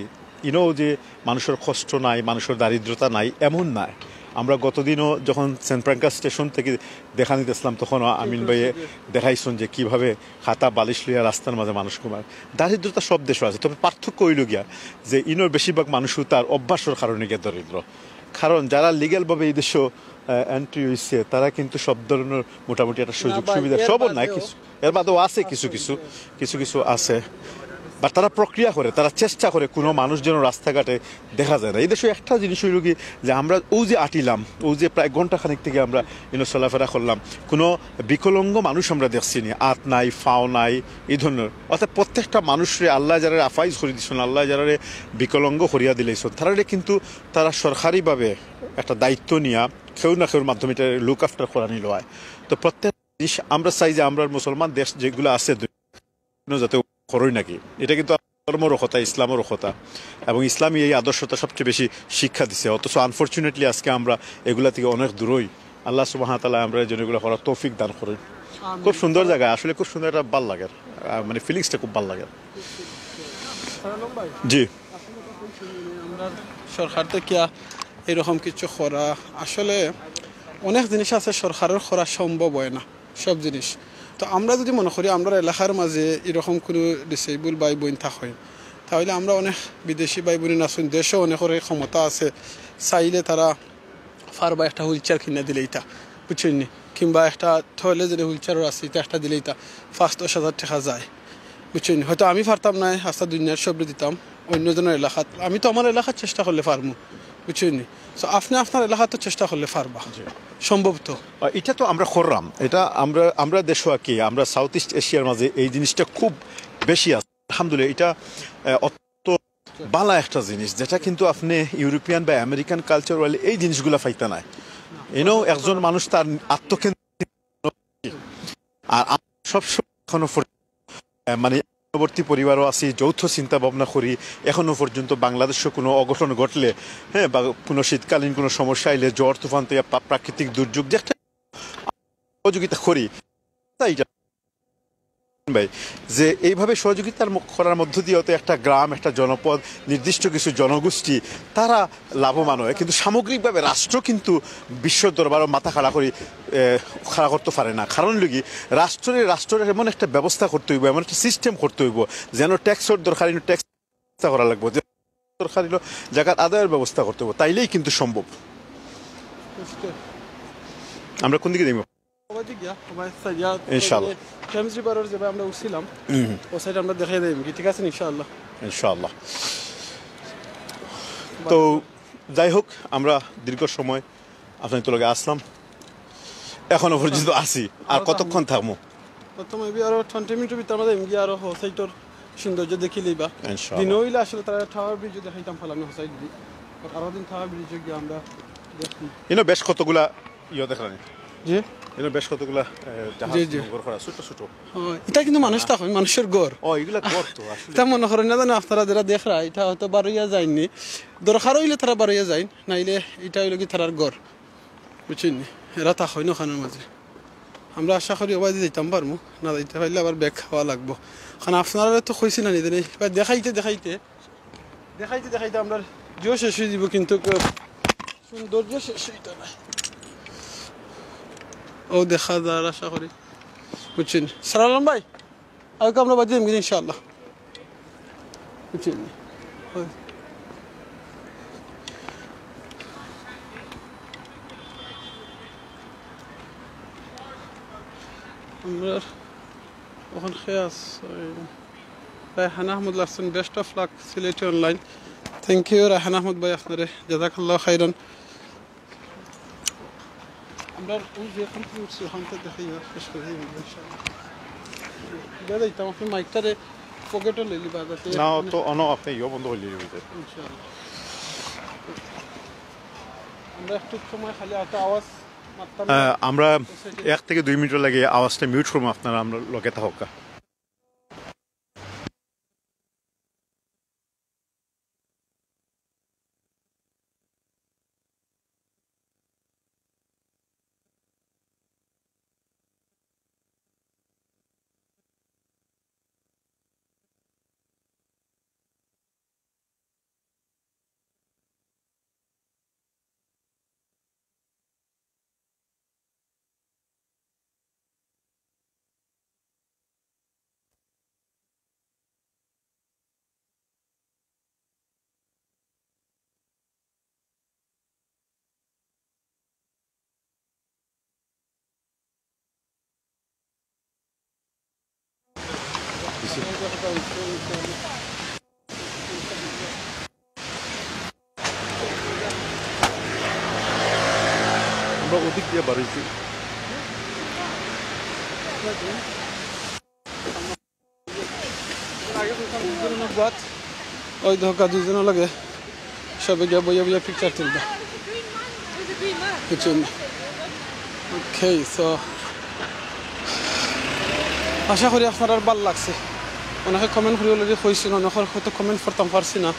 ইনো যে মানুষের কষ্ট নাই, মানুষের দারিদ্রতা নাই, এমন নাই। আমরা গতদিনও যখন সেন্ট ফ্রাঙ্কাস স্টেশন থেকে দেখা নিতেছিলাম, তখন আমিন ভাইয়ে দেখাইছেন যে কিভাবে খাতা বালিশ লইয়া রাস্তার মাঝে মানুষ ঘুমায়। দারিদ্রতা সব দেশে আছে, তবে পার্থক্য হইল গিয়া যে ইনোর বেশিরভাগ মানুষও তার অভ্যাসের কারণে গিয়া দরিদ্র। কারণ যারা লিগ্যালভাবে এই দেশে, আহ, এন্ট্রি হইছে, তারা কিন্তু সব ধরনের মোটামুটি একটা সুযোগ না ভাই, সুবিধা এর সবও নাই বাদেও কিছু, এর বাদেও আছে কিছু কিছু, কিছু কিছু আছে। বাট তারা প্রক্রিয়া করে, তারা চেষ্টা করে কোনো মানুষ যেন রাস্তাঘাটে দেখা যায় না। এই দেশে একটা জিনিস হইল কি, যে আমরা ও যে আটিলাম, ও যে প্রায় ঘন্টা খানিক থেকে আমরা ইনো চলাফেরা করলাম, কোনো বিকলাঙ্গ মানুষ আমরা দেখছি নি, আত নাই, ফাও নাই, এই ধরনের। অর্থাৎ প্রত্যেকটা মানুষরে আল্লাহ যারা আফাইজ করে দিচ্ছেন, আল্লাহ যারা বিকলাঙ্গ করিয়া দিলাইছেন, তারা কিন্তু তারা সরকারিভাবে একটা দায়িত্ব নিয়া কেউ না কেউর মাধ্যমে এটা লুক আফটার করা নিল হয়। তো প্রত্যেক জিনিস আমরা চাই যে আমরা মুসলমান দেশ যেগুলো আছে দুনিয়ার, যাতে করই নাকি, এটা কিন্তু ধর্মরও কথা, ইসলামেরও কথা, এবং ইসলামই এই আদর্শটা সবচেয়ে বেশি শিক্ষা দিছে। অথচ আনফরচুনেটলি আজকে আমরা এগুলা থেকে অনেক দূরই। আল্লাহ সুবহানাহু ওয়া তাআলা আমরা যেন এগুলা করার তৌফিক দান করুন। খুব সুন্দর জায়গা, আসলে খুব সুন্দর, একটা ভালো লাগে, আহ, মানে ফিলিংসটা খুব ভালো লাগে। জি। আমরা সরকার থেকে এরকম কিছু করা, আসলে অনেক জিনিস আছে সরকারের করা সম্ভব হয় না, সব জিনিস। তো আমরা যদি মনে করি আমরা এলাকার মাঝে এরকম কোনো ডিসেবল ভাই বোন থাকেন, তাহলে আমরা অনেক বিদেশি ভাই বোন আছেন, দেশও অনেকের ক্ষমতা আছে, চাইলে তারা পারবা একটা হুইল চেয়ার কিনা দিলে এটা, বুঝছেন নি? কিংবা একটা টয়লেট যদি হুইল চেয়ারও আছে, এটা একটা দিলে এটা পাঁচ দশ হাজার টাকা যায়, বুঝছেন নি? হয়তো আমি পারতাম না, আস্তা দুনিয়ার সবরে দিতাম, অন্যজনের এলাকাত। আমি তো আমার এলাকার চেষ্টা করলে পারমু, বুঝছেন নি? তো আপনি আপনার এলাকাত তো চেষ্টা করলে পারবা, সম্ভব তো। আহ, এটা তো আমরা করলাম, এটা আমরা, আমরা দেশও আর কি, আমরা সাউথ ইস্ট এশিয়ার মাঝে এই জিনিসটা খুব বেশি আছে। আলহামদুলিল্লাহ, এটা, আহ, অত্যন্ত ভালো একটা জিনিস, যেটা কিন্তু আপনি ইউরোপিয়ান বা আমেরিকান কালচার ওয়ার্ল্ডে এই জিনিসগুলা পাইতা নাই। ইনো একজন মানুষ তার আত্মকেন্দ্রিক, আর আমরা সবসময় এখনো পর্যন্ত, আহ, মানে পরবর্তী পরিবারও আছি, যৌথ চিন্তা ভাবনা করি। এখনো পর্যন্ত বাংলাদেশে কোনো অঘটন ঘটলে, হ্যাঁ, বা কোনো শীতকালীন কোনো সমস্যা আইলে, ঝড় তুফান তো ইয়া প্রা-, প্রাকৃতিক দুর্যোগ, যে একটা সহযোগিতা করি, তাই এটা ভাই, যে এইভাবে সহযোগিতার ম-, করার মধ্য দিয়ে হয়তো একটা গ্রাম, একটা জনপদ, নির্দিষ্ট কিছু জনগোষ্ঠী তারা লাভবান হয়, কিন্তু সামগ্রিকভাবে রাষ্ট্র কিন্তু বিশ্ব দরবারও মাথা খাড়া করি, এ, খাড়া করতে পারে না। কারণ হলো কি, রাষ্ট্রের, রাষ্ট্রের এমন একটা ব্যবস্থা করতে হইব, এমন একটা সিস্টেম করতে হইব, যেন ট্যাক্সর দরকার, ট্যাক্স ব্যবস্থা করা লাগবে, যে দরকার হলো জাকাত আদায়ের ব্যবস্থা করতে হইব, তাইলেই কিন্তু সম্ভব। আমরা কোন দিকে যাইব? ওবায়দি গিয়া, ওবায়দি সাইয়া, ইনশাআল্লাহ। টেমস রিভারর যে ভাই আমরা উঠছিলাম, হুম। ও সাইড আমরা দেখাই দেব কি, ঠিক আছে ইনশাআল্লাহ। ইনশাআল্লাহ। তো যাই হোক, আমরা দীর্ঘ সময় আপনার তো লগে আসলাম, এখনো পর্যন্ত আছি। আর আমরা তো কতক্ষণ থাকবো? তো তো maybe আরো টোয়েন্টি মিনিটের ভিতরে আমরা যাইমু গিয়া আরো হো সাইডর সৌন্দর্য দেখি লইবা। ইনশাআল্লাহ। দিন হইলে আসলে তারা টাওয়ার ব্রিজ দেখাইতাম পারলাম না, হো সাইড দি। But আরো দিন টাওয়ার ব্রিজে গিয়া আমরা দেখি। ইনো বেশ কতগুলা ইয়ে দেখলাম। জি। ইনো বেশ কতগুলা, এ, জাহাজ জি, জি। নঙ্গর করা, ছোট ছোট। ও, এটা কিন্তু মানুষ তখন মানুষের ঘর। ও, এগুলা ঘর তো আসলে। তা মনে করেন না জানো, আপনারা যারা দেখরা, এটা হয়তো বারইয়া যায়নি। দরকার হইলে তারা বারইয়া যায়, নাইলে এটা হইলো কি তারার ঘর। বুঝছেন নি? এরা থাকইন ওখানের মাঝে। আমরা আশা করি ওবায়দি যাইতাম পারমু, না যাইতে পারলে আবার ব্যাক খাওয়া লাগবো। কারণ আপনারা তো কইছি না নিজে নেই, এবার দেখাইতে দেখাইতে, দেখাইতে দেখাইতে আমরা জিও শেষ হয়ে দিব, কিন্তু ক-, সৌন্দর্য শেষ হইতো না। ও দেখা যার আশা করি, বুঝছেন? সালাম ভাই। আগে আমরা বাদ দিলাম কিন্তু ইনশাআল্লাহ। বুঝছেন? ওই। আমরা ওখান খেয়ে আস-, ওই রায়হান আহমদ লাগছেন, best of luck Sylheti online. Thank you Raihan Ahmed ভাই, আপনারে জাজাকাল্লাহ খাইরান। আমরা ওই যে এখান থেকে উঠছি, ওখান থেকে দেখাই, শেষ করে দিই আমরা, ইনশাআল্লাহ। দাদা, এটা আমার মাইকটারে পকেটে লইলি বা যাতে না, মানে তো অন আপনি ইয়ে বন্ধ হইলে হইবে। ইনশাআল্লাহ। আমরা একটু সময় খালি একটা আওয়াজ মারতাম। আহ, আমরা এক থেকে দুই মিনিট লাগে আওয়াজটা মিউট করবো, আপনারা আমরা লগে থাকা। আমরা ওদিক দিয়ে বাড়িছি। ওই দেখো, দুইজনের লগে সবে গিয়া বইয়া বইয়া পিকচার তুলবা। বুঝছেন? Okay, so আশা করি আপনারার ভালা লাগছে। অনেকে কমেন্ট করি already কইছইন, অনেকর হয়তো কমেন্ট পড়তাম পারছি না,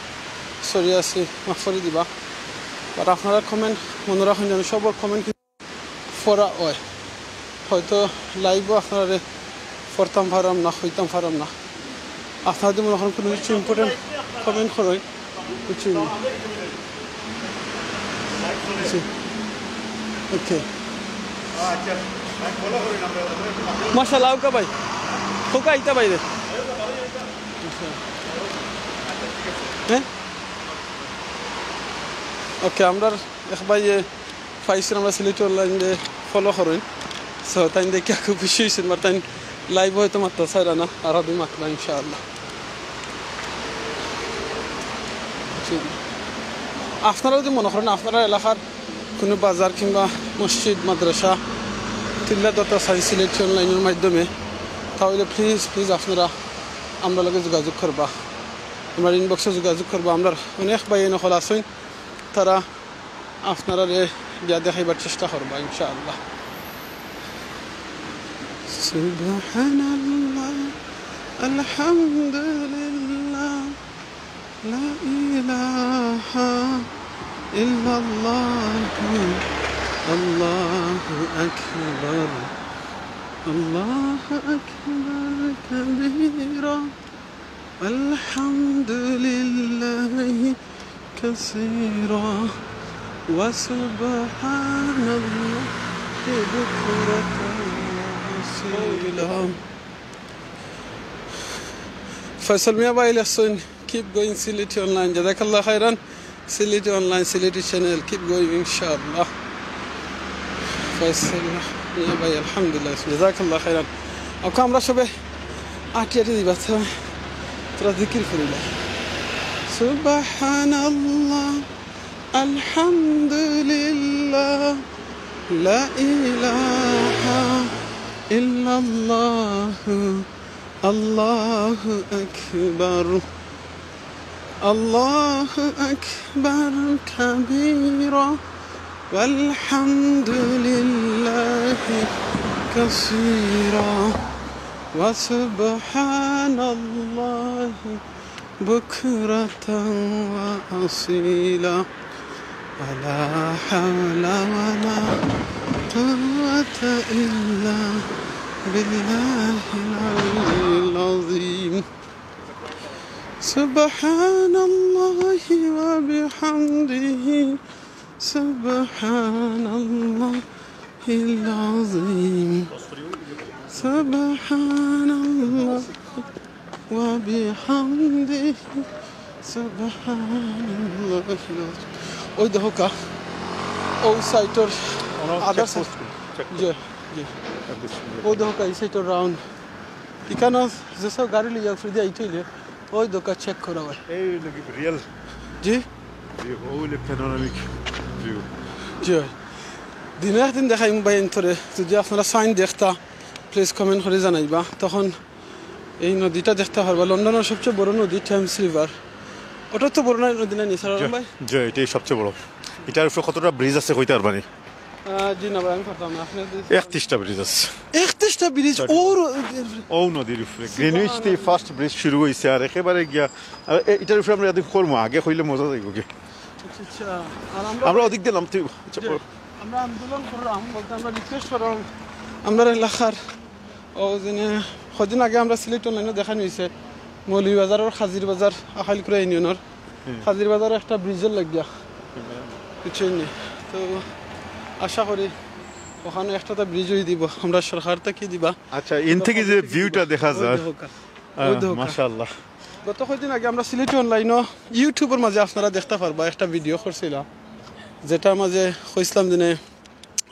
সরি আছি, মাফ করি দিবা। আর আপনারা কমেন্ট মনো রাখইন যেন সবর কমেন্ট পড়া অয়। হয়তো লাইভও আপনারারে পড়তাম পারাম না, কইতাম পারাম না। আপনারা যদি মনো করইন কুনু কিছু ইম্পর্টেন্ট কমেন্ট করইন, বুঝছইন? জি। ওকে। মাশাআল্লাহ, আউক্কা ভাই। খোকা আইতা বাইরে। হ্যাঁ? ওকে, আমরার এক ভাইয়ে পাইছইন, আমরা সিলেটি অনলাইনে ফলো করইন। So, তাইন দেখিয়া খুব খুশি অইছইন, but তাইন লাইভও হয়তো মাততা চাইরা না, আরবি মাতবা ইনশাআল্লাহ। জি। আপনারা যদি মনো করইন আপনারার এলাকার কুনু বাজার কিংবা মসজিদ, মাদ্রাসা তুইল্লা ধরতা চাইন সিলেটি অনলাইনর মাধ্যমে, তাহলে please, please আপনারা আমরার লগে যোগাযোগ করবা, আমরার ইনবক্সো যোগাযোগ করবা। আমরার অনেক ভাইয়াইন অকল আছইন, তারা আপনারারে গিয়া দেখাইবার চেষ্টা করবা ইনশাআল্লাহ। সুবহানাল্লাহ, আলহামদুলিল্লাহ, লা ইলাহা ইল্লাল্লাহ, আল্লাহু আকবার, আল্লাহু আকবার কাবীরা। الحمد لله كثيرا وسبحان الله بكرة وأصيلا. ফয়সল মিয়া ভাই লেখছইন, "Keep going সিলেটি অনলাইন।" জাযাকাল্লাহ খাইরান। সিলেটি অনলাইন, সিলেটি চ্যানেল, keep going, ইনশাআল্লাহ। ফয়সল মিয়া ভাই, আলহামদুলিল্লাহ, জাযাকাল্লাহ খাইরান। ওকে, আমরা সবে আটি আটি দিবা, তো তোরা জিকির করিলা। সুবহানাল্লাহ, আলহামদুলিল্লাহ, লা ইলাহা ইল্লাল্লাহু, আল্লাহু আকবার। الله أكبر كبيرا والحمد لله كثيرا وسبحان الله بكرة وأصيلا ولا حول ولا قوة إلا بالله العلي العظيم. سبحان الله وبحمده، سبحان الله العظيم، سبحان الله وبحمده، سبحان الله العظيم. ওই দেখো কা, ওই সাইটর ওনার আদার চেকপোস্ট, চেকপোস্ট। জি, জি। ওই দেখো কা, এই সাইটর রাউন্ড। ইখানো যে সব গাড়ি লইয়া ফ্রিদে আইতে অইলে ওই দোকা চেক করা অয়। এই নাকি রিয়েল? জি। ভিউ, ওই যে প্যানোরামিক ভিউ। জি অয়। দিনে একদিন দেখাইমু ভাই এন্তরে। যদি আপনারা চাইন দেখতা, প্লিজ কমেন্ট করি জানাইবা। তখন এই নদীটা দেখতা পারবা। লন্ডনর সবচেয়ে বড় নদী টেমস রিভার। ওটা তো বড় নদী না নি, স্যার আলম ভাই? জি, এটাই সবচেয়ে বড়। এটার উপরে কতটা ব্রিজ আছে কইতা পারবানি? আহ, জি না ভাই, আমি পারতাম না। আপনি যদি একত্রিশটা ব্রিজ আছে। একত্রিশটা ব্রিজ? ওর ও নদীর উপরে। গ্রিনউইচ থেকে ফার্স্ট ব্রিজ শুরু অইছে, আর একেবারে গিয়া, আর এ-, এটার উপরে আমরা যদি করবো, আগে কইলে মজা যাইব গিয়া। আচ্ছা, আচ্ছা। আর আমরা আমরা ওদিক দিয়ে নামতে অইব। আচ্ছা, জি। আমরা আন্দোলন করলাম বলতে আমরা রিকোয়েস্ট করলাম আমরার এলাকার, ও যেনে কদিন আগে আমরা সিলেট অনলাইনে দেখানি অইছে মৌলভীবাজারর খাজির বাজার আখাইলকুড়া ইউনিয়নর হুম। খাজির বাজারো একটা ব্রিজর লাগিয়া। হুম। বুঝছইন নি? তো আশা করি ওখানো একটা তো ব্রিজ অই দিব, আমরা সরকার থাকি দিবা। আচ্ছা, ইন থাকি যে ভিউটা দেখা যার। ওই দেখো কা, আহ, ওই দেখো কা। মাশাআল্লাহ। গত কয়দিন আগে আমরা সিলেটি অনলাইনো ইউটিউবর মাঝে আপনারা দেখতা পারবা, একটা ভিডিও করছিলাম, যেটার মাঝে কইছিলাম যে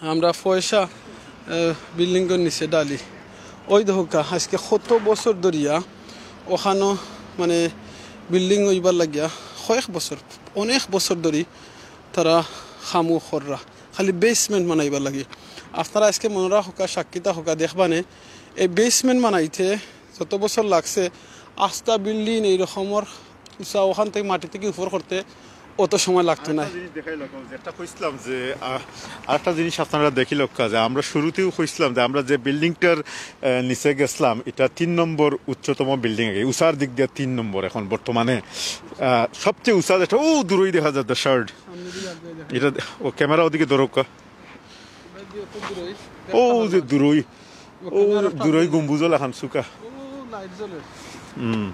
আমরা পয়সা, আহ, বিল্ডিংর নিচে ঢালি। ওই দেখো কা, আজকে কত বছর ধরিয়া ওখানো মানে বিল্ডিং অইবার লাগিয়া কয়েক বছর, অনেক বছর ধরি তারা কামও কররা, খালি বেসমেন্ট বানাইবার লাগি। আপনারা আজকে মনো রাখউক্কা, সাক্ষী থাকউক্কা, দেখবানে এই বেসমেন্ট বানাইতে যত বছর লাগছে, আস্তা বিল্ডিং এই রকমর উঁচা ওখান থাকি মাটি থাকি উপর করতে অত সময় লাগতো না। আরেকটা জিনিস দেখাই লোক, যেটা কইছিলাম যে, আহ, আরেকটা জিনিস আপনারা দেখি লোক, যে আমরা শুরুতেও কইছিলাম যে আমরা যে বিল্ডিংটার, আহ, নিচে গেছিলাম, এটা তিন নম্বর উচ্চতম বিল্ডিং আগে, উষার দিক দিয়ে তিন নম্বর এখন বর্তমানে। আহ, সবচেয়ে উষা যেটা, ও দূরই দেখা যায়, দ্য শার্ড। এটা, ও ক্যামেরা ওদিকে ধরুক। ও যে দূরই, ও দূরই গম্বুজ লাখান সুকা। ও, লাইট জ্বলে। হুম।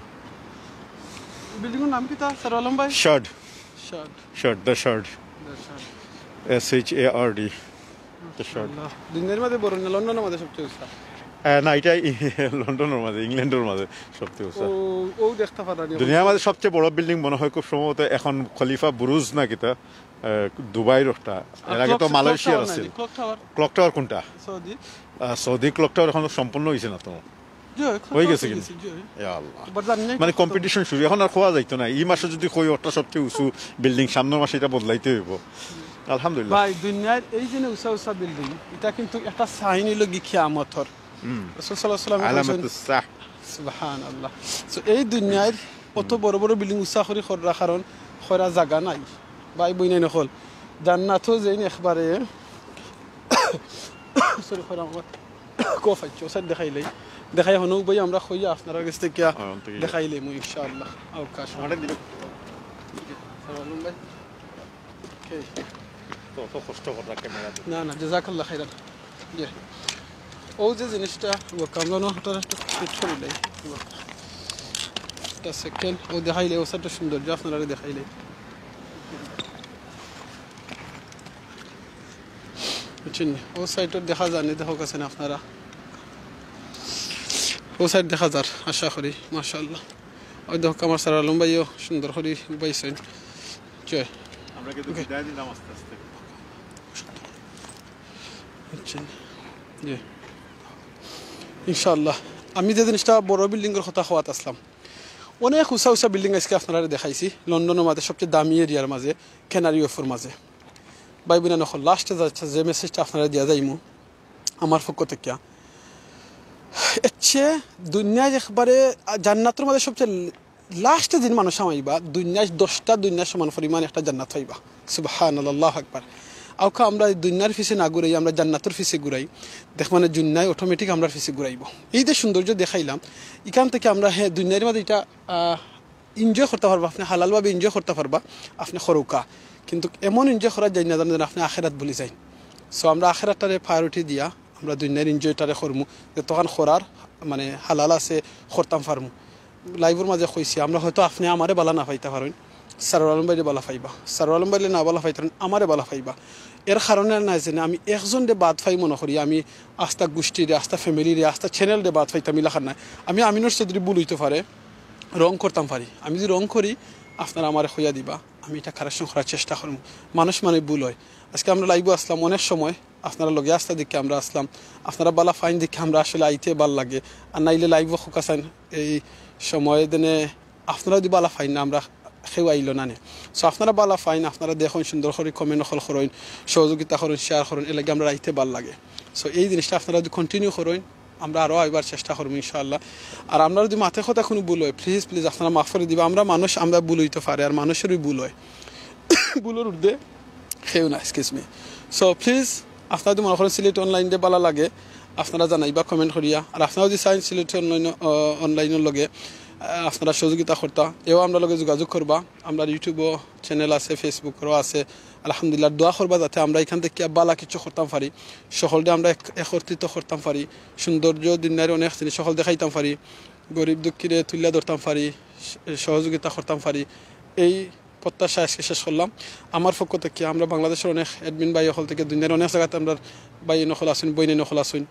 বিল্ডিংর নাম কিতা, স্যার আলম ভাই? Shard. Shard. Shard, the Shard. The Shard। S H A R D. The Shard. আল্লাহ। দুনিয়ার মাঝে বড় না, লন্ডনর মাঝে সবচেয়ে উষা। আহ, না, এটা ই-, লন্ডনর মাঝে, ইংল্যান্ডর মাঝে সবচেয়ে উষা। ও, ও দেখতে পারানি। দুনিয়ার মাঝে সবচেয়ে বড় বিল্ডিং মনে হয় খুব সম্ভবত এখন খলিফা বুরুজ না কিতা, আহ, দুবাইর একটা। এর আগে তো মালয়েশিয়ার আছিল। Clock tower. ক্লক টাওয়ার কোনটা? সৌদি। আহ, সৌদি ক্লক টাওয়ার এখনো সম্পূর্ণ হইছে না তো। জি, ক্লক হয়ে টাওয়ার গেছে হয়ে কিন্তু। গেছে, জি। ইয়া আল্লাহ। But জানি না মানে কত। কম্পিটিশন শুরু, এখন আর খোয়া যাইতো না। এই মাসে যদি কই ওটা সবচেয়ে উঁচু বিল্ডিং, সামনের মাসে এটা বদলাইতে হইব। আলহামদুলিল্লাহ। ভাই, দুনিয়ার এই যে উষা উষা বিল্ডিং, এটা কিন্তু একটা সাইন হইল কি কিয়ামতর। রাসূল সাল্লাল্লাহু আলাইহি ওয়াসাল্লাম আলামত কইছেন, সাহ। সুবহানাল্লাহ। So, এই দুনিয়ার অত বড় বড় বিল্ডিং উষা করি খররা কারণ খরা জায়গা নাই। ভাই বইনাইন অকল, জান্নাতও যেইন একবারে সরি, খরা আমার কফ আইছে, ওসাইড দেখাইলাই। দেখাই হনু ভাই আমরা কইয়া আপনারা গেছ থেকে হ্যাঁ, অন থেকে। দেখাইলে মু ইনশাআল্লাহ। অবকাশ। আমাদের দিকে সালাম ভাই। Okay। তো অত কষ্ট করা ক্যামেরা। না, না, জাযাকাল্লাহ খাইরান। জি। ও যে জিনিসটা, ও কামলানো হঠাৎ একটা ফিট করে দেয়। একটা সেকেন্ড, ও দেখাইলে, ও সাইডটা সৌন্দর্য আপনারা দেখাইলে। বুঝছেন? ও সাইডটা দেখা যায়নি, দেখো কাছে না আপনারা। ও সাইড দেখা যার, আশা করি, মাশাআল্লাহ। ওই দেখো আমার স্যার আলম ভাইও সুন্দর করি উবাইছেন। জয়। আমরা কিন্তু বিদায় দিলাম আস্তে আস্তে। বুঝছেন? জি। ইনশাআল্লাহ। আমি যে জিনিসটা বড় বিল্ডিংর কথা কওয়াত আসলাম, অনেক উষা উষা বিল্ডিং আজকে আপনারা দেখাইছি, লন্ডনর মাঝে সবচেয়ে দামি এরিয়ার মাঝে, ক্যানারি ওয়ফর মাঝে। ভাই বইনাইন অকল, লাস্টে যে মেসেজটা আপনারা দিয়া যাইমু আমার পক্ষ থেকে, এচ্ছে দুনিয়ায় একবারে জান্নাতর মাঝে সবচেয়ে লাস্টে দিন মানুষ হামাইবা, দুনিয়ায় দশটা দুনিয়ার সমান পরিমাণ একটা জান্নাত পাইবা। সুবহানাল্লাহ, আল্লাহু আকবার। আউকা আমরা এই দুনিয়ার পিছে না ঘুরাই, আমরা জান্নাতর পিছে ঘুরাই, দেখ মানে দুনিয়ায় অটোমেটিক আমরা পিছে ঘুরাইব। এই যে সৌন্দর্য দেখাইলাম, এখান থেকে আমরা, হ্যাঁ, দুনিয়ার মাঝে এটা আহ, এনজয় করতে পারবা, আপনি হালালভাবে এনজয় করতে পারবা, আপনি খরৌকা। কিন্তু এমন এনজয় করা যায় না, জানেন, আপনি আখেরাত ভুলি যাইন। সো আমরা আখেরাতটারে প্রায়োরিটি দিয়া আমরা দুনিয়ার এনজয়টারে করমু, যতখান করার মানে হালাল আছে করতাম পারমু। লাইভর মাঝে কইছি, আমরা হয়তো আপনি আমারে বালা না পাইতা পারইন, স্যার আলম ভাইরে বালা পাইবা, স্যার আলম ভাইরে না বালা পাইতা পারইন, আমারে বালা পাইবা। এর কারণে নাই যে আমি একজনরে বাদ পাই মনে করি, আমি আস্তা গোষ্ঠীরে, আস্তা ফ্যামিলিরে, আস্তা চ্যানেলরে বাদ পাইতাম, ইলাখান নাই। আমি আমিনুর চৌধুরী ভুল হইতে পারে, রং করতাম পারি। আমি যদি রং করি, আপনারা আমারে কইয়া দিবা, আমি এটা কারেকশন করার চেষ্টা করমু। মানুষ মানে ভুল হয়। আজকে আমরা লাইভও আসলাম, অনেক সময় আপনারা লগে আস্তা দেখে আমরা আসলাম, আপনারা বালা পাইন দেখে আমরা আসলে আইতে বালা লাগে। আর নাইলে লাইভও খোকা চাইন এই সময় দেনে আপনারা যদি বালা পাইন না, আমরা কেউ আইলো না নে। সো আপনারা বালা পাইন, আপনারা দেখইন, সুন্দর করি কমেন্ট অকল করইন, সহযোগিতা করইন, শেয়ার করইন, এর লাগি আমরা আইতে বালা লাগে। সো এই জিনিসটা আপনারা যদি কন্টিনিউ করইন, আমরা আরও আইবার চেষ্টা করমু ইনশাআল্লাহ। আর আমরা যদি মাতে কথা কোনো ভুল হয়, প্লিজ প্লিজ আপনারা মাফ করি দিবা। আমরা মানুষ, আমরা ভুল হইতে পারে, আর মানুষেরই ভুল হয়। ভুলর ঊর্ধ্বে কেউ না, এক্সকিউজ মি। সো প্লিজ আপনারা যদি মনে করেন সিলেটি অনলাইনরে বালা লাগে, আপনারা জানাইবা কমেন্ট করিয়া। আর আপনারা যদি চাইন সিলেটি অনলাইন, আহ, অনলাইনর লগে, আহ, আপনারা সহযোগিতা করতা, এও আমরার লগে যোগাযোগ করবা। আমরার ইউটিউবও চ্যানেল আছে, ফেসবুকও আছে। আলহামদুলিল্লাহ, দোয়া করবা যাতে আমরা এখান থেকে বালা কিছু করতাম পারি, সকলরে আমরা এক-, একত্রিত করতাম পারি, সৌন্দর্য দুনিয়ার অনেক জিনিস সকল দেখাইতাম পারি, গরিব দুঃখীরে তুলিয়া ধরতাম পারি, স-, সহযোগিতা করতাম পারি। এই প্রত্যাশা আজকে শেষ করলাম। আমার পক্ষ থেকে আমরা বাংলাদেশের অনেক অ্যাডমিন ভাই অকল থেকে, দুনিয়ার অনেক জায়গাতে আমরার ভাই অকল আছইন, বইন অকল আছইন।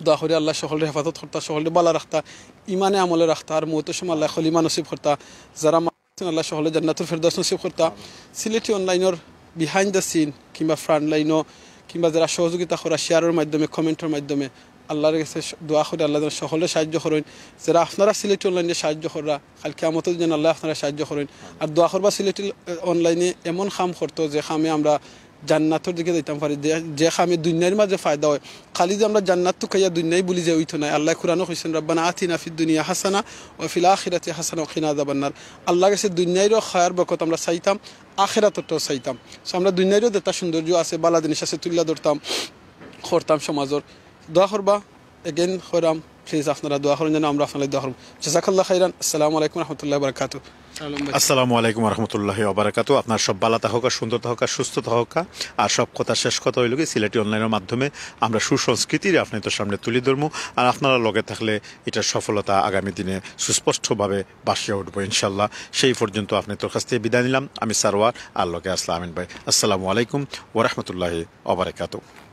দোয়া করি আল্লাহ সকলরে হেফাজত করতা, সকলরে বালা রাখতা, ইমানে আমলে রাখতা, আর মৌতর সময় আল্লাহ কলিমা নসিব করতা। যারা মা-, আল্লাহ সকলরে জান্নাতুল ফেরদৌস নসিব করতা। সিলেটি অনলাইনর বিহাইন্ড দ্য সিন কিংবা ফ্রন্ট লাইনও কিংবা যারা সহযোগিতা করা শেয়ারর মাধ্যমে, কমেন্টর মাধ্যমে, আল্লাহর কাছে স-, দোয়া করি আল্লাহ যেন সকলরে সাহায্য করইন। যারা আপনারা সিলেটি অনলাইনে সাহায্য কররা, কাল কিয়ামতর দিন আল্লাহ আপনারা সাহায্য করইন। আর দোয়া করবা সিলেটি, আহ, অনলাইনে এমন কাম করতো যে কামে আমরা জান্নাতর দিকে যাইতাম পারি, যে, যে কামে দুনিয়ার মাঝে ফায়দা হয়। খালি যে আমরা জান্নাত তুকাইয়া দুনিয়াই ভুলি যে হইতো নায়। আল্লাহ কোরআনও কইছেন, "রব্বানা আতিনা ফিদ দুনিয়া হাসানা ওয়া ফিল আখিরাতি হাসানা ওয়া কিনা আযাবান নার।" আল্লাহর কাছে দুনিয়ারও খায়ের বরকত আমরা চাইতাম, আখেরাতটাও চাইতাম। So আমরা দুনিয়ারও যেটা সৌন্দর্য আছে, বালা জিনিস আছে, তুলিয়া ধরতাম, করতাম সমাজর। দোয়া করবা, again কইরাম, please আপনারা দোয়া করইন যেন আমরা আপনারার দোয়া করমু। জাযাকাল্লাহ খাইরান। আসসালামু আলাইকুম রহমতুল্লাহ বারাকাতু। আসসালামু আলাইকুম রহমতুল্লাহি ওবরাকাতু। আপনারা সব বালা থাকউক্কা, সুন্দর থাকউক্কা, সুস্থ থাকউক্কা। আর সব কথা শেষ কথা অইলো কি, সিলেটি অনলাইনর মাধ্যমে আমরা সুসংস্কৃতিরে আপনারার সামনে তুলি ধরমু। আর আপনারা লগে থাকলে ইটার সফলতা আগামী দিনে সুস্পষ্টভাবে ভাসিয়া উঠবো ইনশাল্লাহ। সেই পর্যন্ত আপনারার কাছ থাকি বিদায় নিলাম। আমি সারোয়ার, আর লগে আছলা আমিন ভাই। আসসালামু আলাইকুম ওয়া রাহমাতুল্লাহি ওয়া বারাকাতুহু।